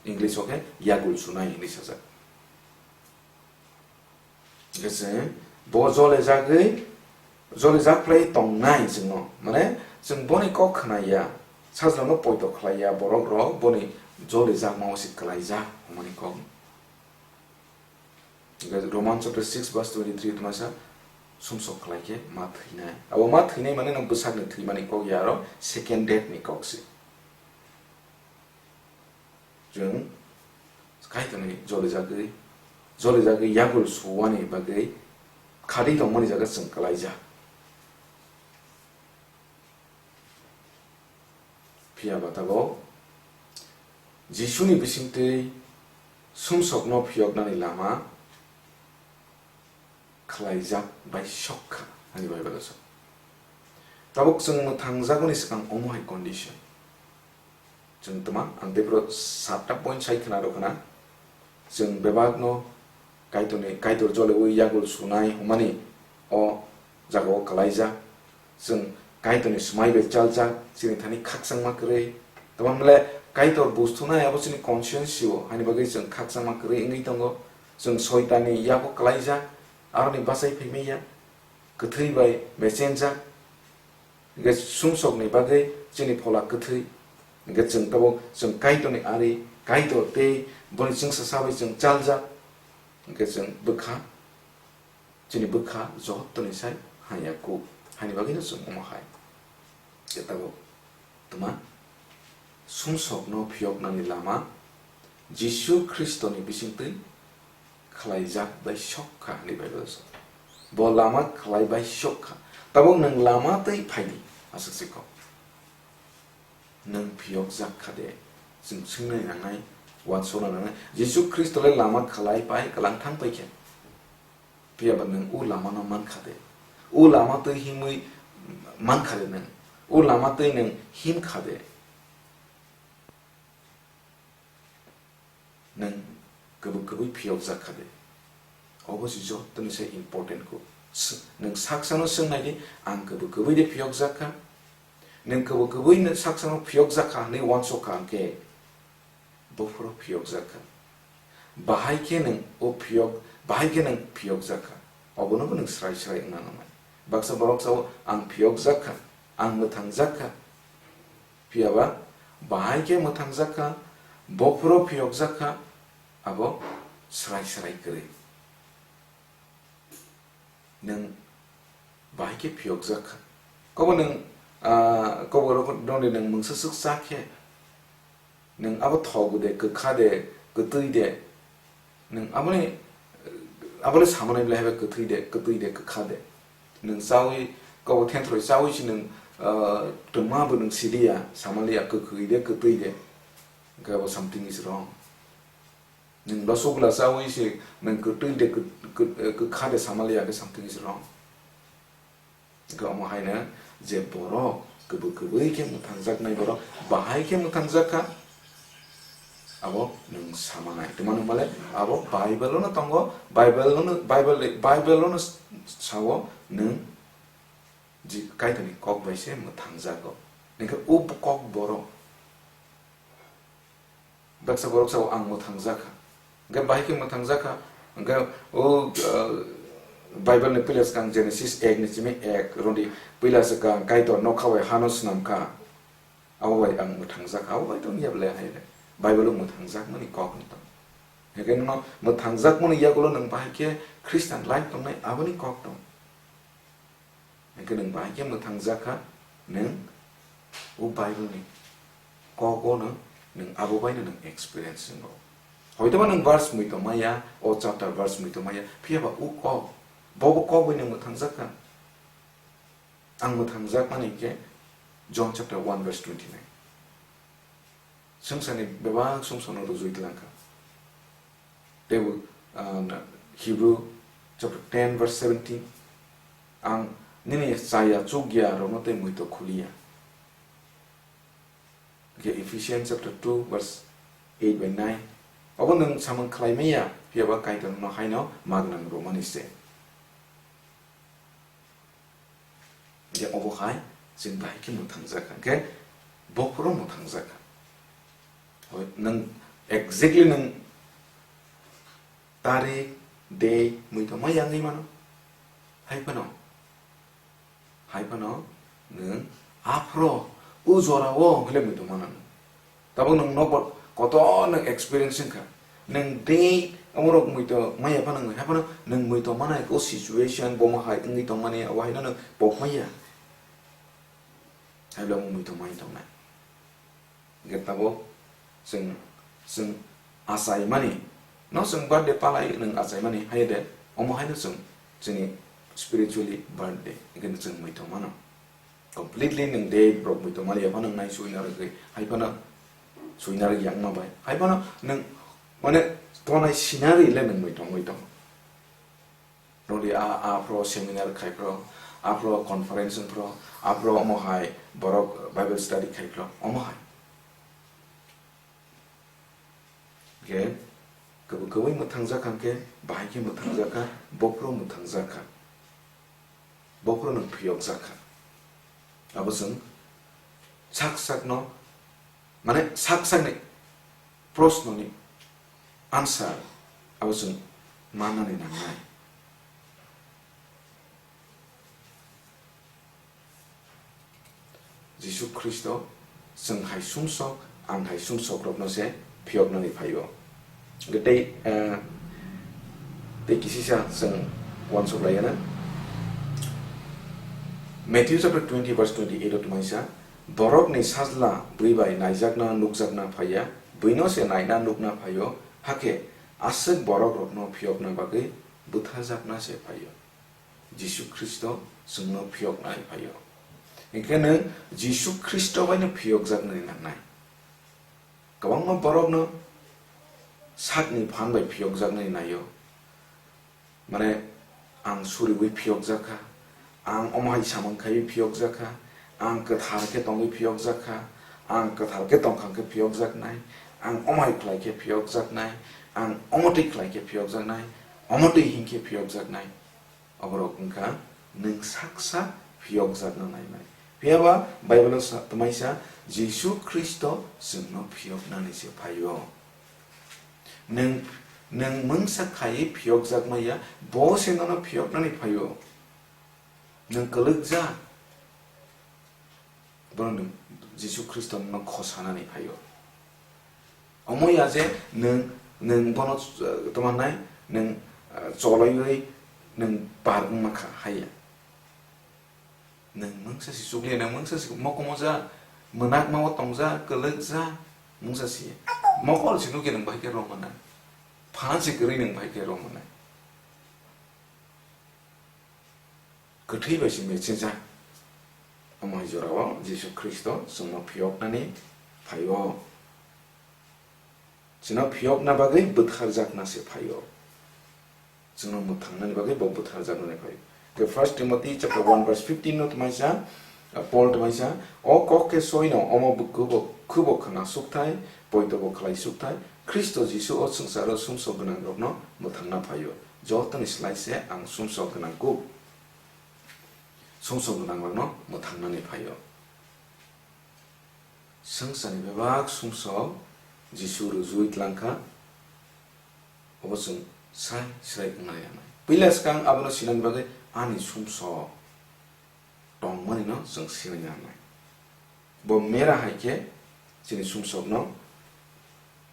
English o khe yagul sunai hinwi sajak. Hwnkhe chwng bo jolijagwi, jolijak khlai tongnai chwngno, mane chwng boni kok khna ya, sajlano poito khlai ya, borok rok boni jolijakma o se kwlaijak hwnmani kok. Hwnkhe Roman chapter six verse twenty-three tongmasa, sumsok khlai khe ma thwinai. Abo ma thwinai mane no bwsakni thwimani kok ya, aro second death ni kok se. Chwng Kaitorni jolijagwi, jolijagwi yagul suwani bagwi khadi tongmani jaga chwng kwlaijak. Phiya ba tabok Jisuni bisingtwi sumsokno phiyoknani lama khlaijak bai sok kha, ani Bible-o sa. Tabuk chwng mwthangjagmani swkang omo hai condition. Chwng twma, ang tei phoro satta point sai khna rw khna. Chwng bebakno Kaitorni, Kaitor joliwi yagul sunai hwnmani o jagao kwlaijak. Chwng Kaitorni swmai bai chaljak, chini thani khakchangma kwrwi. Tamo hwnle Kaitor buj thunai abo chini conscience-o, haini bagwi chwng khakchangma kwrwi wngwi tongo. Chwng Soitanni yago kwlaijak, aroni bachai phaimaya, kwthwi bai mechenjak. Hwnkhe sumsokni bagwi chini phola kwthwi. Hwnkhe chwng tabuk chwng Kaitorni ari, Kaitor tei boni chwngsa sabai chwng chaljak. Hwnkhe chwng bwkha, chini bwkha jottoni sai hamya kuk. Haini bagwino chwng omo hai khe tabuk. Tma? Sumsokno phiyoknani lama Jisu Khristoni bisingtwi khlaijak bai sok kha hinwi Bible-o sa. Bo lama khlai bai sok kha. Tabuk nwng lama twi phai di, aswk se kok. Nwng phiyokjak kha de? Chwng swngnai nangnai, uansukna nangnai. Jisu Khristo le lama khlai pai kwlang thang pai khe. Phiya ba nwng o lama no man kha de? O lama twi himwi man kha de nwng? O lama twi nwng him kha de? Nwng kwbwi kwbwi phiyokjak kha de? Obo se jottoni se important kho. S-, nwng saksano swng nai di, "Ang kwbwi kwbwi de phiyokjak kha?" Nwng kwbwi kwbwi nw saksano phiyokjak kha hwnwi uansuk kha hwnkhe, bophoro phiyokjak kha. Bahai khe nwng o phiyok, bahai khe nwng phiyokjak kha. Obono bo nwng srai srai wngna nangnai. Baksa borok sao, "Ang phiyokjak kha, ang mwthangjak kha." Phiya ba bahai khe mwthangjak kha, bophoro phiyokjak kha, abo srai srai kwrwi. Nwng bahai khe phiyokjak kha. Kobo nwng, ah, kobo rok-, rokni nwng mungsa swk cha khe, nwng abo thogo de, kwkha de, kwtwi de, nwng aboni, abole samanai belai haiba kwthwi de, kwtwi de, kwkha de. Nwng chawi, kobo thenthoroi chawi se nwng, ah, twma bo nwng siliya, samaliya, kwkhwi de, kwtwi de. Hwnkhe abo something is wrong. Nwng rosogula chawi se nwng kwtwi de, kw-, kw-, kwkha de samaliya khe something is wrong. Hwnkhe omo haino je borok kwbwi kwbwi khe mwthangjaknai borok bahai khe mwthangjak kha, abo nwng samanai. Twmani hwnmale abo Bible-o no tongo, Bible-o no, Bible, Bible-o no sao nwng je Kaitorni kok bai se mwthangjago. Hwnkhe o kok borok Baksa borok sao, "Ang mwthangjakha." Hwnkhe bahai khe mwthangjakha? Hwnkhe o, uh, Bible ni puila swkang Genesis ek ni simi ek rwdi, puila swkang Kaitor nokha bai hano swnamkha. Abo bai ang mwthangjakha, abo bai tongya belai hai re. Bible o mwthangjakmani kok wng tong. Hwnkhe nwng mwthangjakmani yagulo nwng bahai khe Christian life tongnai aboni kok tong. Hwnkhe nwng bahai khe mwthangjakha, nwng o Bible ni kogo no nwng abo bai no nwng experience wngo. Hoitoba nwng verse mui tongmaya, o chapter verse mui tongmaya, phiya ba o kok, bo bo kok bai nwng mwthangjakha. Ang mwthangjakmani hwnkhe John chapter one verse twenty-nine. Swngcharni bebak sumsokno rwjui twlang kha. Teibo, ah, Hebrew chapter ten verse seventeen, "Ang nini chaya chukya rokno tei muito khuliya." Hwnkhe Ephesians chapter two verse eight bai nine, "Obo nwng samung khlai manya, phiya ba Kaitor no haino magnang rwmani se." Hwnkhe obo hai chwng bahai khe mwthangjakha, hwnkhe bophoro mwthangjakha. Hoi, nwng Exactly nwng tarik, date, muitu ma yangwi mano. Hai phano, hai phano nwng aphro o jora o hwnle muitu mano. Tabuk nwng nogo kotor nwng experience wngkha. Nwng date omorok muitu maya phano, hai phano nwng muitu manai o situation bo ma hai wngwi tongmani, abo haino nwng pok maya. Hai bwlai muitu mai tongnai. Hingke tabuk chwng, chwng achaimani, no chwng birthday palai nwng achaimani, hai de, omo haino chwng chini spiritually birthday, hingke chwng muitu mano. Completely nwng date borok muitu mali, hai phano nwng nai suina rwgwi, hai phano suina rwgwi yang ma bai, hai phano nwng, mane, tonai scenery le nwng muitu, muitu. Nodi a, aphro seminar khai phro, aphro conference wng phro, aphro omo hai borok Bible study khai phro, omo hai. Hingke, kwbwi kwbwi mwthangjak kha hingke, bahai khe mwthangjak kha, bophro mwthangjak kha. Bophro nwng phiyokjak kha. Abo chwng sak sakno, mane sak sakni prosnoni answer abo chwng mannani nangnai. Jisu Khristo chwng hai sumsok, ang hai sumsokrokno se phiyoknani phaio. Hwnkhe tei, eh, tei kisisa chwng uansuk laiyana. Matthew chapter twenty verse twenty-eight o twmaisa, "Borokni Sajla bui bai naijakna nukjakna phaiya, buino se naina nukna phaio, hakhe aswk borokrokno phiyokna bagwi butharjakna se phaio." Jisu Khristo chwngno phiyoknai phaio. Hinkhe nwng Jisu Khristo baino phiyokjaknani nangnai. Kwbangma borokno sakni phan bai phiyokjaknani naio. Mane, ang suriwi phiyokjak kha, ang omo hai samung khaiwi phiyokjak kha, ang kwthar khe tongwi phiyokjak kha, ang kwthar khe tongkha khe phiyokjaknai, ang omo hai khlai khe phiyokjaknai, ang omo twi khlai khe phiyokjaknai, omo twi hing khe phiyokjaknai. Oborok wngkha nwng saksa phiyokjakna naimani. Phiyaba Bible-o sa-, twmaisa Jisu Khristo chwngno phiyoknani se phaio. Nwng, nwng mungsa khaiwi phiyokjakma ya, bo se nono phiyoknani phaio. Nwng kwlwkjak. Bono nwng Jisu Khristo nono khosanani phaio. Omo ya je nwng, nwng bono, uh, tongmannai, nwng, uh, cholaiwi nwng par wngma kha, haiya. Nwng mungsa si chukliya, nwng mungsa si mokomo ja, mwnakma o tong ja, kwlwk ja, mungsa si. Mokol si nukya nwng bahai khe romana. Phan si kwrwi nwng bahai khe romana. Kwthwi bai se mechengjak. Omo hai jorao Jisu Khristo chwngno phiyoknani phaio. Chwngno phiyokna bagwi bwtharjakna se phaio. Chwngno mwthangnani bagwi bo bwtharjaknani phaio. The First Timothy chapter one verse fifteen no twmaisa, uh, Paul twmaisa, "O kok khe soino omo bwkhubo, khubo khna sukthai, poito bo khlai sukthai, Khristo Jisu o swngcharo sumsok gwnangrokno mwthangna phaio." Jotoni slai se ang sumsok gwnang kuk. Sumsok gwnangrokno mwthangnani phaio. Swngcharni bebak sumsok Jisu rwjui tlangkha, obo chwng srai srai wngna yanai. Puila swkang abono sinani bagwi ani sumsok tongmanino chwng sinai nangnai. Bo mera hai khe chini sumsokno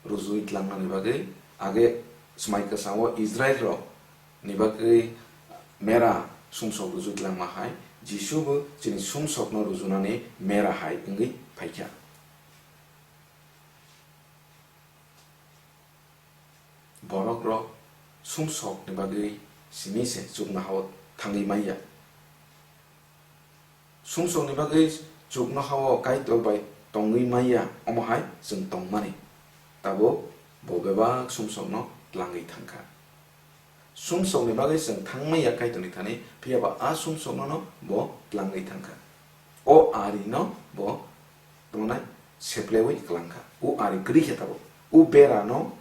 rwjui tlangnani bagwi age swmai kwchangbo Israilrokni bagwi mera sumsok rwjui tlangma hai Jisu bo chini sumsokno rwjunani mera hai wngwi phaikha. Borokrok sumsokni bagwi simi se chuknohao thangwi manya. Sumsokni bagwi chuknohao Kaitor bai tongwi manya, omo hai chwng tongmani. Tabuk bo bebak sumsokno tlangwi thangkha. Sumsokni bagwi chwng thangmanya Kaitorni thani, phiyaba a sumsokno no bo tlangwi thangkha. O arino bo tongmani seplewi kwlangkha. O ari kwrwi khe tabuk. O berano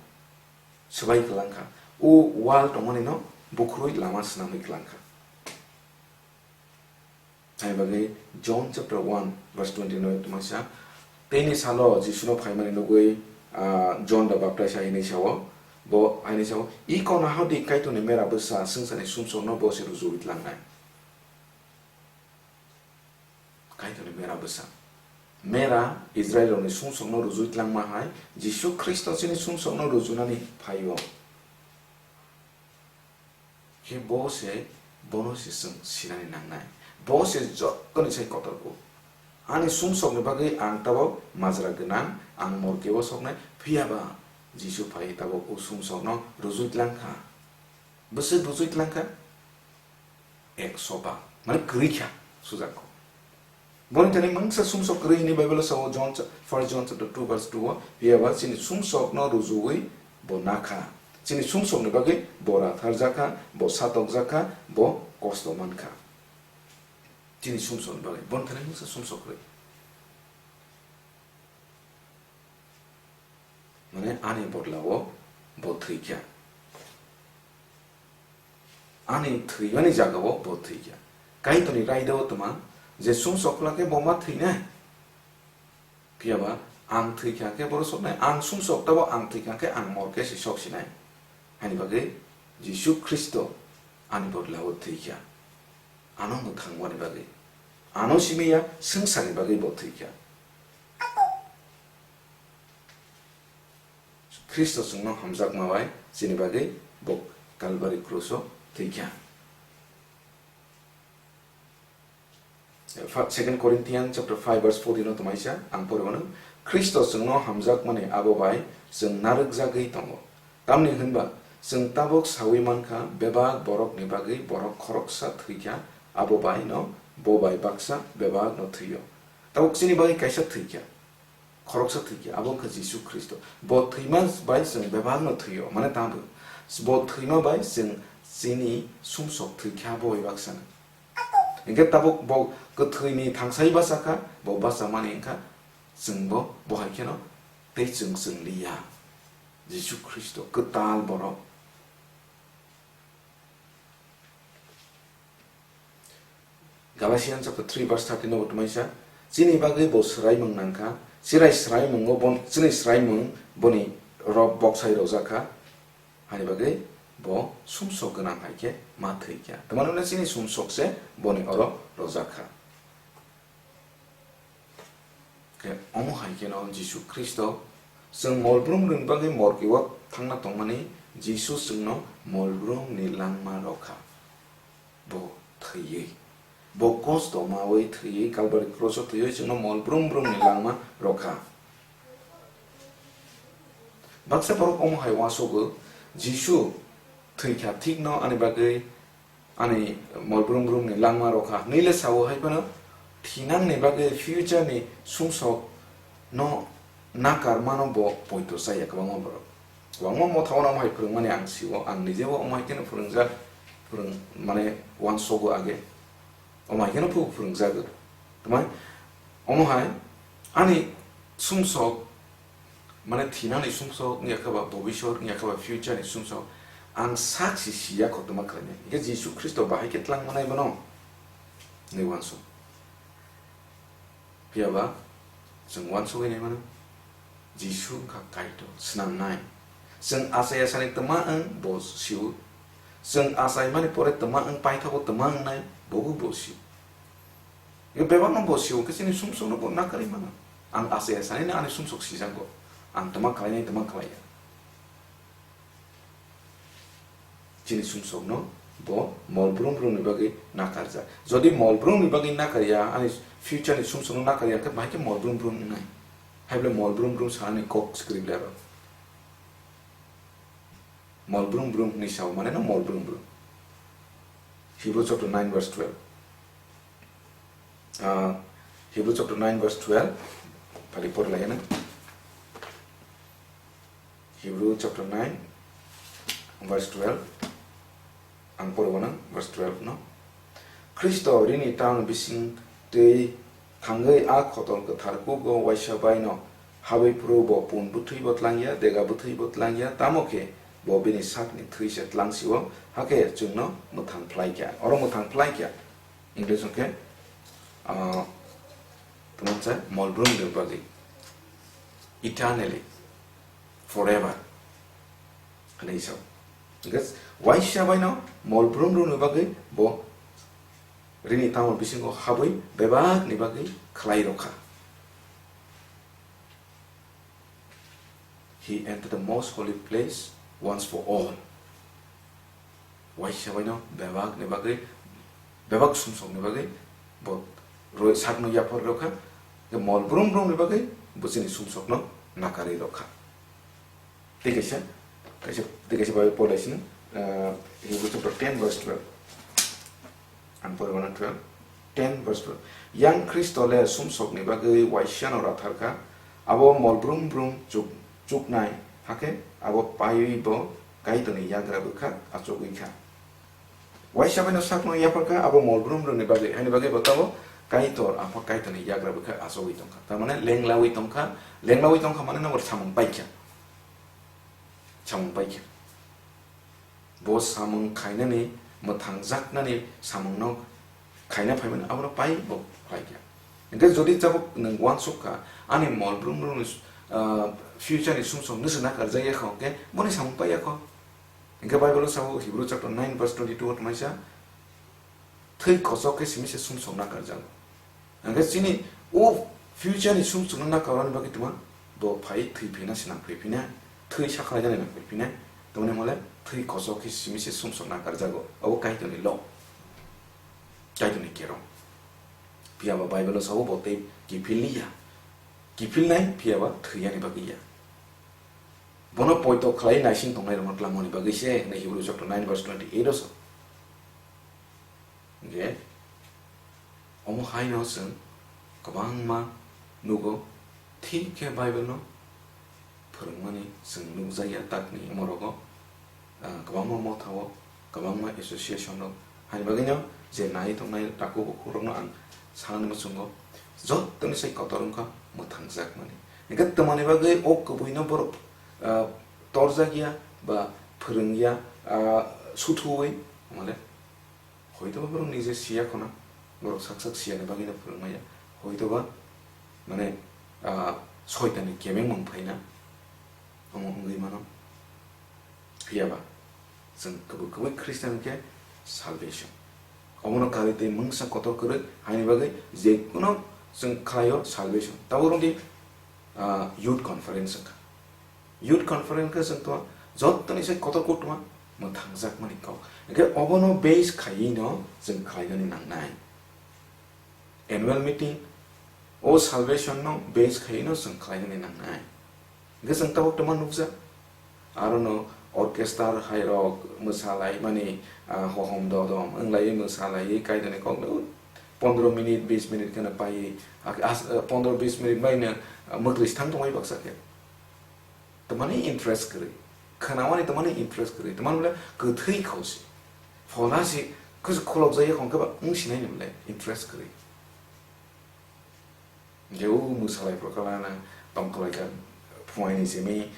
swbai kwlangkha. O wall tongmani no bukhurwi lama swnamwi kwlangkha. Hai bagwi John chapter one verse twenty-nine twmasa, teini salo Jisuno phaimani nugwi ah, John the Baptist hai hinwi sao, bo hai hinwi sao, "I kona hodi Kaitorni mera bwsa swngcharni sumsokno bo se rujui tlangnai." Kaitorni mera bwsa. Mera Israilrokni sumsokno rujui tlangma hai Jisu Khristo chini sumsokno rujunani phaio. Khe bo se, bono se chwng sinani nangnai. Bo se jottoni sai kotorkuk. Ani sumsokni bagwi ang tabok majra gwnang, ang morkeo soknai, phiya ba Jisu phai tabok o sumsokno rujui tlang kha. Bwswk rujui tlang kha? Ekso ba, mane kwrwi kha, sujak kho. Boni thani mungsa sumsok kwrwi hwnwi Bible-o sao, John cha-, First John chapter two verse two o, phiya ba chini sumsokno rujuwi bo na kha. Chini sumsokni bagwi bo ratharjak kha, bo satokjak kha, bo kosto man kha. Chini sumsokni bagwi, boni thani mungsa sumsok kwrwi. Mane ani bodlao bo thwikha. Ani thwimani jagao bo thwikha. Kaitorni raidao twma je sumsok khwla khe bo ma thwinai. Phiya ba ang thwikha khe boro soknai, ang sumsok tabo ang thwikha khe ang mor khe se sok sinai. Haini bagwi Jisu Khristo ani bodlao thwikha. Ano mwthangwani bagwi. Ano simi ya swngcharni bagwi bo thwikha. Khristo chwngno hamjakma bai chini bagwi bo Kalbari kruso thwikha. Fa-, Second Corinthians chapter five verse fourteen o twmaisa ang pori mano, "Khristo chwngno hamjakmani abo bai chwng narwkjagwi tongo. Tamni hwnba chwng tabuk saui mankha, bebak borokni bagwi borok khoroksa thwikha, abo bai no bo bai baksa bebak no thwio. Tabuk chini bagwi kaisa thwikha." Khoroksa thwikha, abo wngkha Jisu Khristo. Bo thwima bai chwng bebakno thwio, mane tamo. Bo thwima bai chwng chini sumsok thwikha bo bai baksano. Hinkhe tabuk bo kwthwini thangsai bachakha, bo bachamani wngkha chwngbo bo hai kheno tei chwng chwng liya. Jisu Khristo kwtal borok. Galatians chapter three verse thirteen o bo twmaisa, "Chini bagwi bo swraimung nangkha, chirai swraimungo bon-, chini swraimung boni rok boksai rojak kha, hani bagwi bo sumsok gwnang hai khe ma thwi kha." Tamani hwnle chini sumsok se boni oro rojak kha. Khe omo hai kheno Jisu Khristo chwng molbrum rwni bagwi morkeo thangna tongmani Jisu chwngno molbrum ni langma rokha. Bo thwiwi, bo kosto mawi thwiwi Kalbari kroso thwiwi chwngno molbrum brumni langma rokha. Baksa borok omo hai uansugo, Jisu thwikha thikno ani bagwi ani molbrum brumni langma rokha hwnwi le sao, hai phano thinangni bagwi future ni sumsok no nakar mano bo poito chaya kwbangma borok. Kwbangma motha o omo hai phwrwngmani ang sio, ang nijebo omo hai kheno phwrwngjak, phwrwng mane uansugo age, omo hai kheno phu-, phwrwngjago. Tamai omo hai ani sumsok mane thinani sumsok wngya khe ba, bobisor wngya khe ba, future ni sumsok ang sak si siya kotorma khlainai. Hingkhe Jisu Khristo bahai khe twlang manai bono hinwi uansuk. Phiya ba chwng uansugwi nai mano, Jisu wngkha Kaitor, swnamnai. Chwng achai achani twma wng bo sio. Chwng achaimani pore twma wng, paithago twma wngnai, bobo bo sio. Bebakno bo sio, hwnkhe chini sumsokno bo nakarwi mano. Ang achai achani no ani sumsok sijago. Ang twma khlainai, twma khlaiya. Chini sumsokno bo molbrum brumni bagwi nakarjak. Jodi molbrumni bagwi nakarya, ani future ni sumsokno nakarya, khe bahai khe molbrum brum wngnai. Hai bole molbrum brum sanani kok swkriklero. Molbrum brum hwnwi sao, mane no molbrum brum. Hebrew chapter nine verse twelve. Ah, Hebrew chapter nine verse twelve, phali pori lai na. Hebrew chapter nine verse twelve. Ang pori wanang verse twelve no. Khristo rini taun bising twi thangwi a khotol kwthar kugo waisa baino habwi phuru bo pun bwthwibo tlangya, dega bwthwibo tlangya, tamo khe bo bini sakni thwi se tlangsio, hakhe chwngno mwthang phlai kha. Oro mwthang phlai kha. English hwnkhe, ah, tamo se molbrum ni bagwi. Eternally. forever. Hwnwi sao. Hwnkhe waisa baino mol brum brumni bagwi bo rini tamol bisingo habwi bebakni bagwi khlai rokha. He entered the most holy place once for all. Waisa baino bebakni bagwi, bebak sumsokni bagwi bo roi sakno yaphar rokha, mol brum brumni bagwi bo chini sumsokno nakarwi rokha. Tei kaisa, kaisa, tei kaisa Bible Paul hai sini, ah, Hebrew chapter ten verse twelve. Ang poribo na twelve, ten verse twelve. Yang Khristo le sumsokni bagwi waisano ratharkha, abo mol brum brum chuk-, chuknai, hakhe abo paiwi bo Kaitorni yagra bwkhak achugwi kha. Waisa baino sakno yapharkha, abo mol brum brumni bagwi, haini bagwi bo tabo Kaitor, Apha Kaitorni yagra bwkhak achugwi tongkha. Tamane lenglawi tongkha, lenglawi tongkha mane no bo samung paikha. Samung paikha. Bo samung khainani, mwthangjaknani samungno khaina phaimani, abono pai bo phaikha. Hwnkhe jodi tabuk nwng uansuk kha, ani mol brum brumni, ah, future ni sumsok nwswk nakarjakya kho, hwnkhe boni samung paiya kho. Hwnkhe Bible o sao, Hebrew chapter nine verse twenty-two o tongmani sa, thwi kochok khe simi se sumsok nakarjago. Hwnkhe chini o future ni sumsokno nakarwani bagwi tongma, bo phai thwi phina, swnam phai phina, thwi sakhlai jani nang phai phina, tongmani hwnle thwi kochok khe simi se sumsok nakarjago. Abo Kaitorni law, Kaitorni kerong. Phiya ba Bible o sao bo tei kiphil liya. Kiphilnai phiya ba thwiyani bagwi ya. Bono poito khlai naising tongnai rokno tlamoni bagwi se hwnwi Hebrew chapter nine verse twenty-eight o sao. Hwnkhe omo haino chwng kwbangma nugo, thik khe Bible no phwrwngmani chwng nukjakya takni omorogo, ah, kwbangma motha o, kwbangma association rok. Haini bagwino je nai tongnai takhuk bukhuk rokno ang sanani muchungo, jottoni sai kotor wngkha mwthangjakmani. Hwnkhe twmani bagwi o kwbwino borok, ah, torjakya ba phwrwngya, ah, suthuwi, male, hoitoba borok nije siya khona, borok sak sak siyani bagwino phwrwngmaya, hoitoba, mane, ah, soitanni kebengmung phaina, omo wngwi mano. Phiya ba, chwng kwbwi kwbwi Christian khe salvation. Omono karwi tei mungsa kotor kwrwi, haini bagwi je kuno chwng khlaio salvation. Tabuk rwngdi, ah, youth conference wngkha. Youth conference khe chwng tongma jottoni sai kotor kutuma mwthangjakmani kok. Hwnkhe obono base khaiwi no chwng khlainani nangnai. Annual meeting o salvation no base khaiwi no chwng khlainani nangnai. Hwnkhe chwng tabuk tongma nukjak. Arono orchestra hai rok mwsalaimani, ah, hohom dodom wnglaiwi mwsalaiwi Kaitorni kokno pondro minute, bis minute kheno paiwi, ah, as-, ah, pondro bis minute baino, ah, mwtwi thang tongwi baksa khe. Tamani interest kwrwi. Khwnawani tamani interest kwrwi. Tamani bole kwthwi khosi. Pholasi khus-, khulokjak yakhong khe ba wng sinai ni bole interest kwrwi. Je o mwsalai prokalana tongkholai kha phuaini simi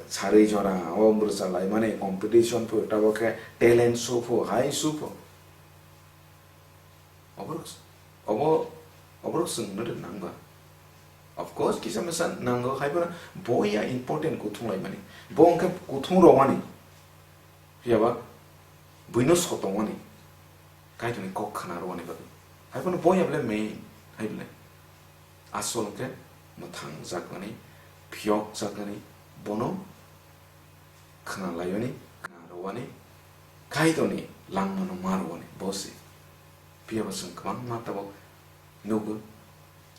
sarwi jora o mwsalaimani competition pho tabo khe talent show pho hai show pho. Oborok, obo, oborok chwngno rwna nang ba. Of course, kisa misa nango, hai phano bo ya important kuthung laimani. Bo hwnkhe kuthung rwmani. Phiya ba, buino sotongmani. Kaitorni kok khna rwmani bagwi. Hai phano bo ya bole main, hai bole. Asol hwnkhe mwthang jakmani, phiyok jakmani, bono khna laioni, khna rwani, Kaitorni langmano ma rwani, bo se. Phiya ba chwng kwbangma tabuk nugo,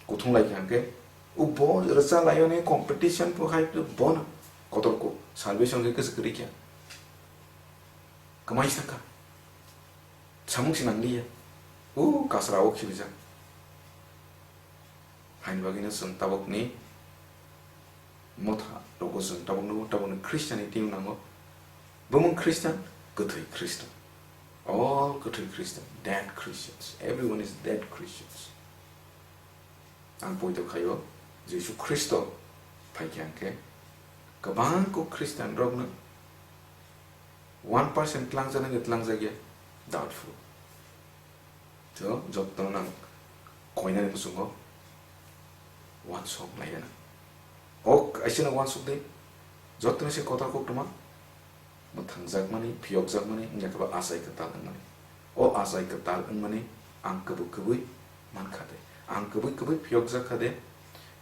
kuthung lai kha hwnkhe, o bo rwcha laioni competition bo hai phano bono kotor kuk salvation khe kwchwk kwrwi kha. Kwmai sakha. Samung se nang liya. O kasra o khibijak. Haini bagwino chwng tabukni motha rogo chwng tabukno, tabukni Christianity wng nango. Bumung Christian, kwthwi Christian. All kwthwi Christian, dead Christians. Everyone is dead Christians. Ang poito khaio, Jisu Khristo phaikha hwnkhe, kwbang kuk Christian rokno one percent tlangjaknai khe tlangjakya, doubtful. To, jotono nang koinani muchungo uansuk laina. O kaisa no uansuk di, Jotono se kotor koktwma mwthangjakmani, phiyokjakmani, wngya khe bo achai kwtal wngmani. O achai kwtal wngmani ang kwbwi kwbwi mankha de. Ang kwbwi kwbwi phiyokjak kha de.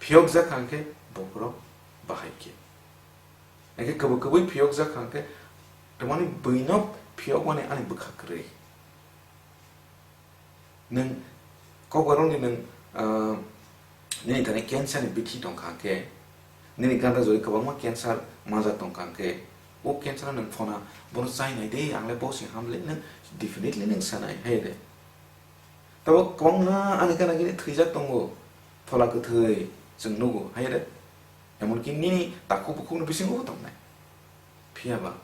Phiyokjak kha hwnkhe bokhorok bahai khe. Hwnkhe kwbwi kwbwi phiyokjak kha hwnkhe twmani bwino phiyokmani ani bwkha kwrwi. Nwng kokborokni nwng, ah, nini thani cancer ni bithi tongkha khe, nini ganda jori kwbangma cancer majak tongkha khe, o cancer no nwng phona, "Bono chai nai de, ang le bo se ham le," nwng definitely nwng sanai, hai de. Tabo kwbangma ani gana gini thwijak tongo, phola kwthwi chwng nugo, hai de. Emonki nini takhuk bukhukni bisingo bo tongnai. Phiya ba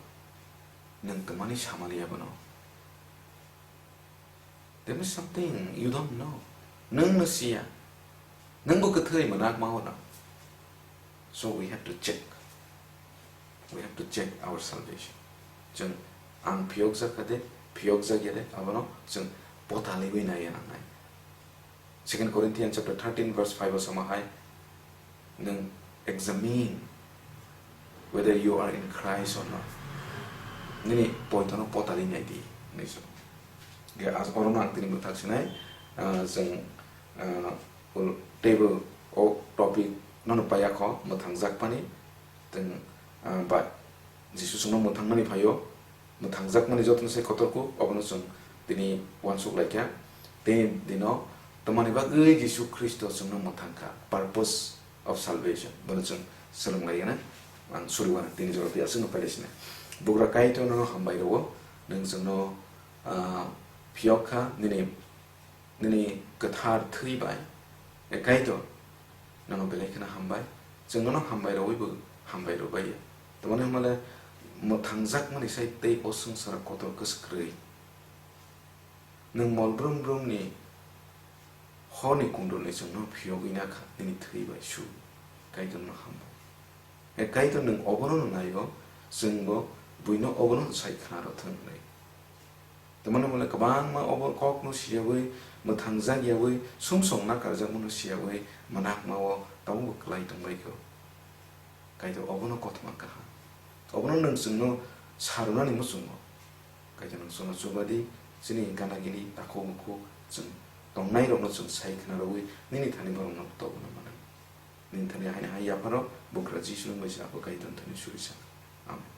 nwng twmani samaliya bono. There is something you don't know. Nwng no siya. Nwng bo kwthwi mwnakma hwnno. So we have to check. We have to check our salvation. Chwng ang phiyokjak kha de, phiyokjak ya de, abono chwng potaliwi naiya nangnai. Second Corinthians chapter thirteen verse five o sama hai, nwng examine whether you are in Christ or not. Nini poitono potali nai di, hinwi sano. Ge as orono ang tini bwthak sinai, ah, chwng, ah, ul-, table o topic nono paya kho, mwthangjakmani, chwng, ah, ba Jisu chwngno mwthangmani phaio, mwthangjakmani jotono se kotor kuk, obono chwng tini uansuk laikha. Tei dino twmani bagwi Jisu Khristo chwngno mwthangkha, purpose of salvation, bono chwng swrwng laina ang suriwana tini jora tei aswkno pailai sina. Bugra Kaitor nono hambai rwo, nwng chwngno, ah, phiyok kha, nini nini kwthar thwi bai, e Kaitor, nono belai kheno hambai, chwng nono hambai rwui bo hambai rwbai ya. Tamoni hwnmale mwthangjakmani sai tei o swngcharo kotor kwswk kwrwi. Nwng mol brum brumni horni kundulni chwngno phiyogwi nakha nini thwi bai su, Kaitor nono hambai. E Kaitor nwng obono no naio, chwngbo buino obono no sai khna rw thung hwnwi. Tamoni hwnmale kwbangma obo kokno siyawi, mwthangjak yawi, sumsok nakarjakmano siyawi, mwnakmao tabukbo kwlai tongbaikho. Kaitor obono kothoma kaham. Obono nwng chwngno sarwnani muchungo. Kaitor nwng chwngno chubadi, chini gana gini takhuk bukhuk chwng tongnairokno chwng sai khna rwui, nini thani borokno tobwna mano. Nini thani haino hai yapharo, bugra Jisuni mungwi se abo Kaitorni thani surisa. Amen.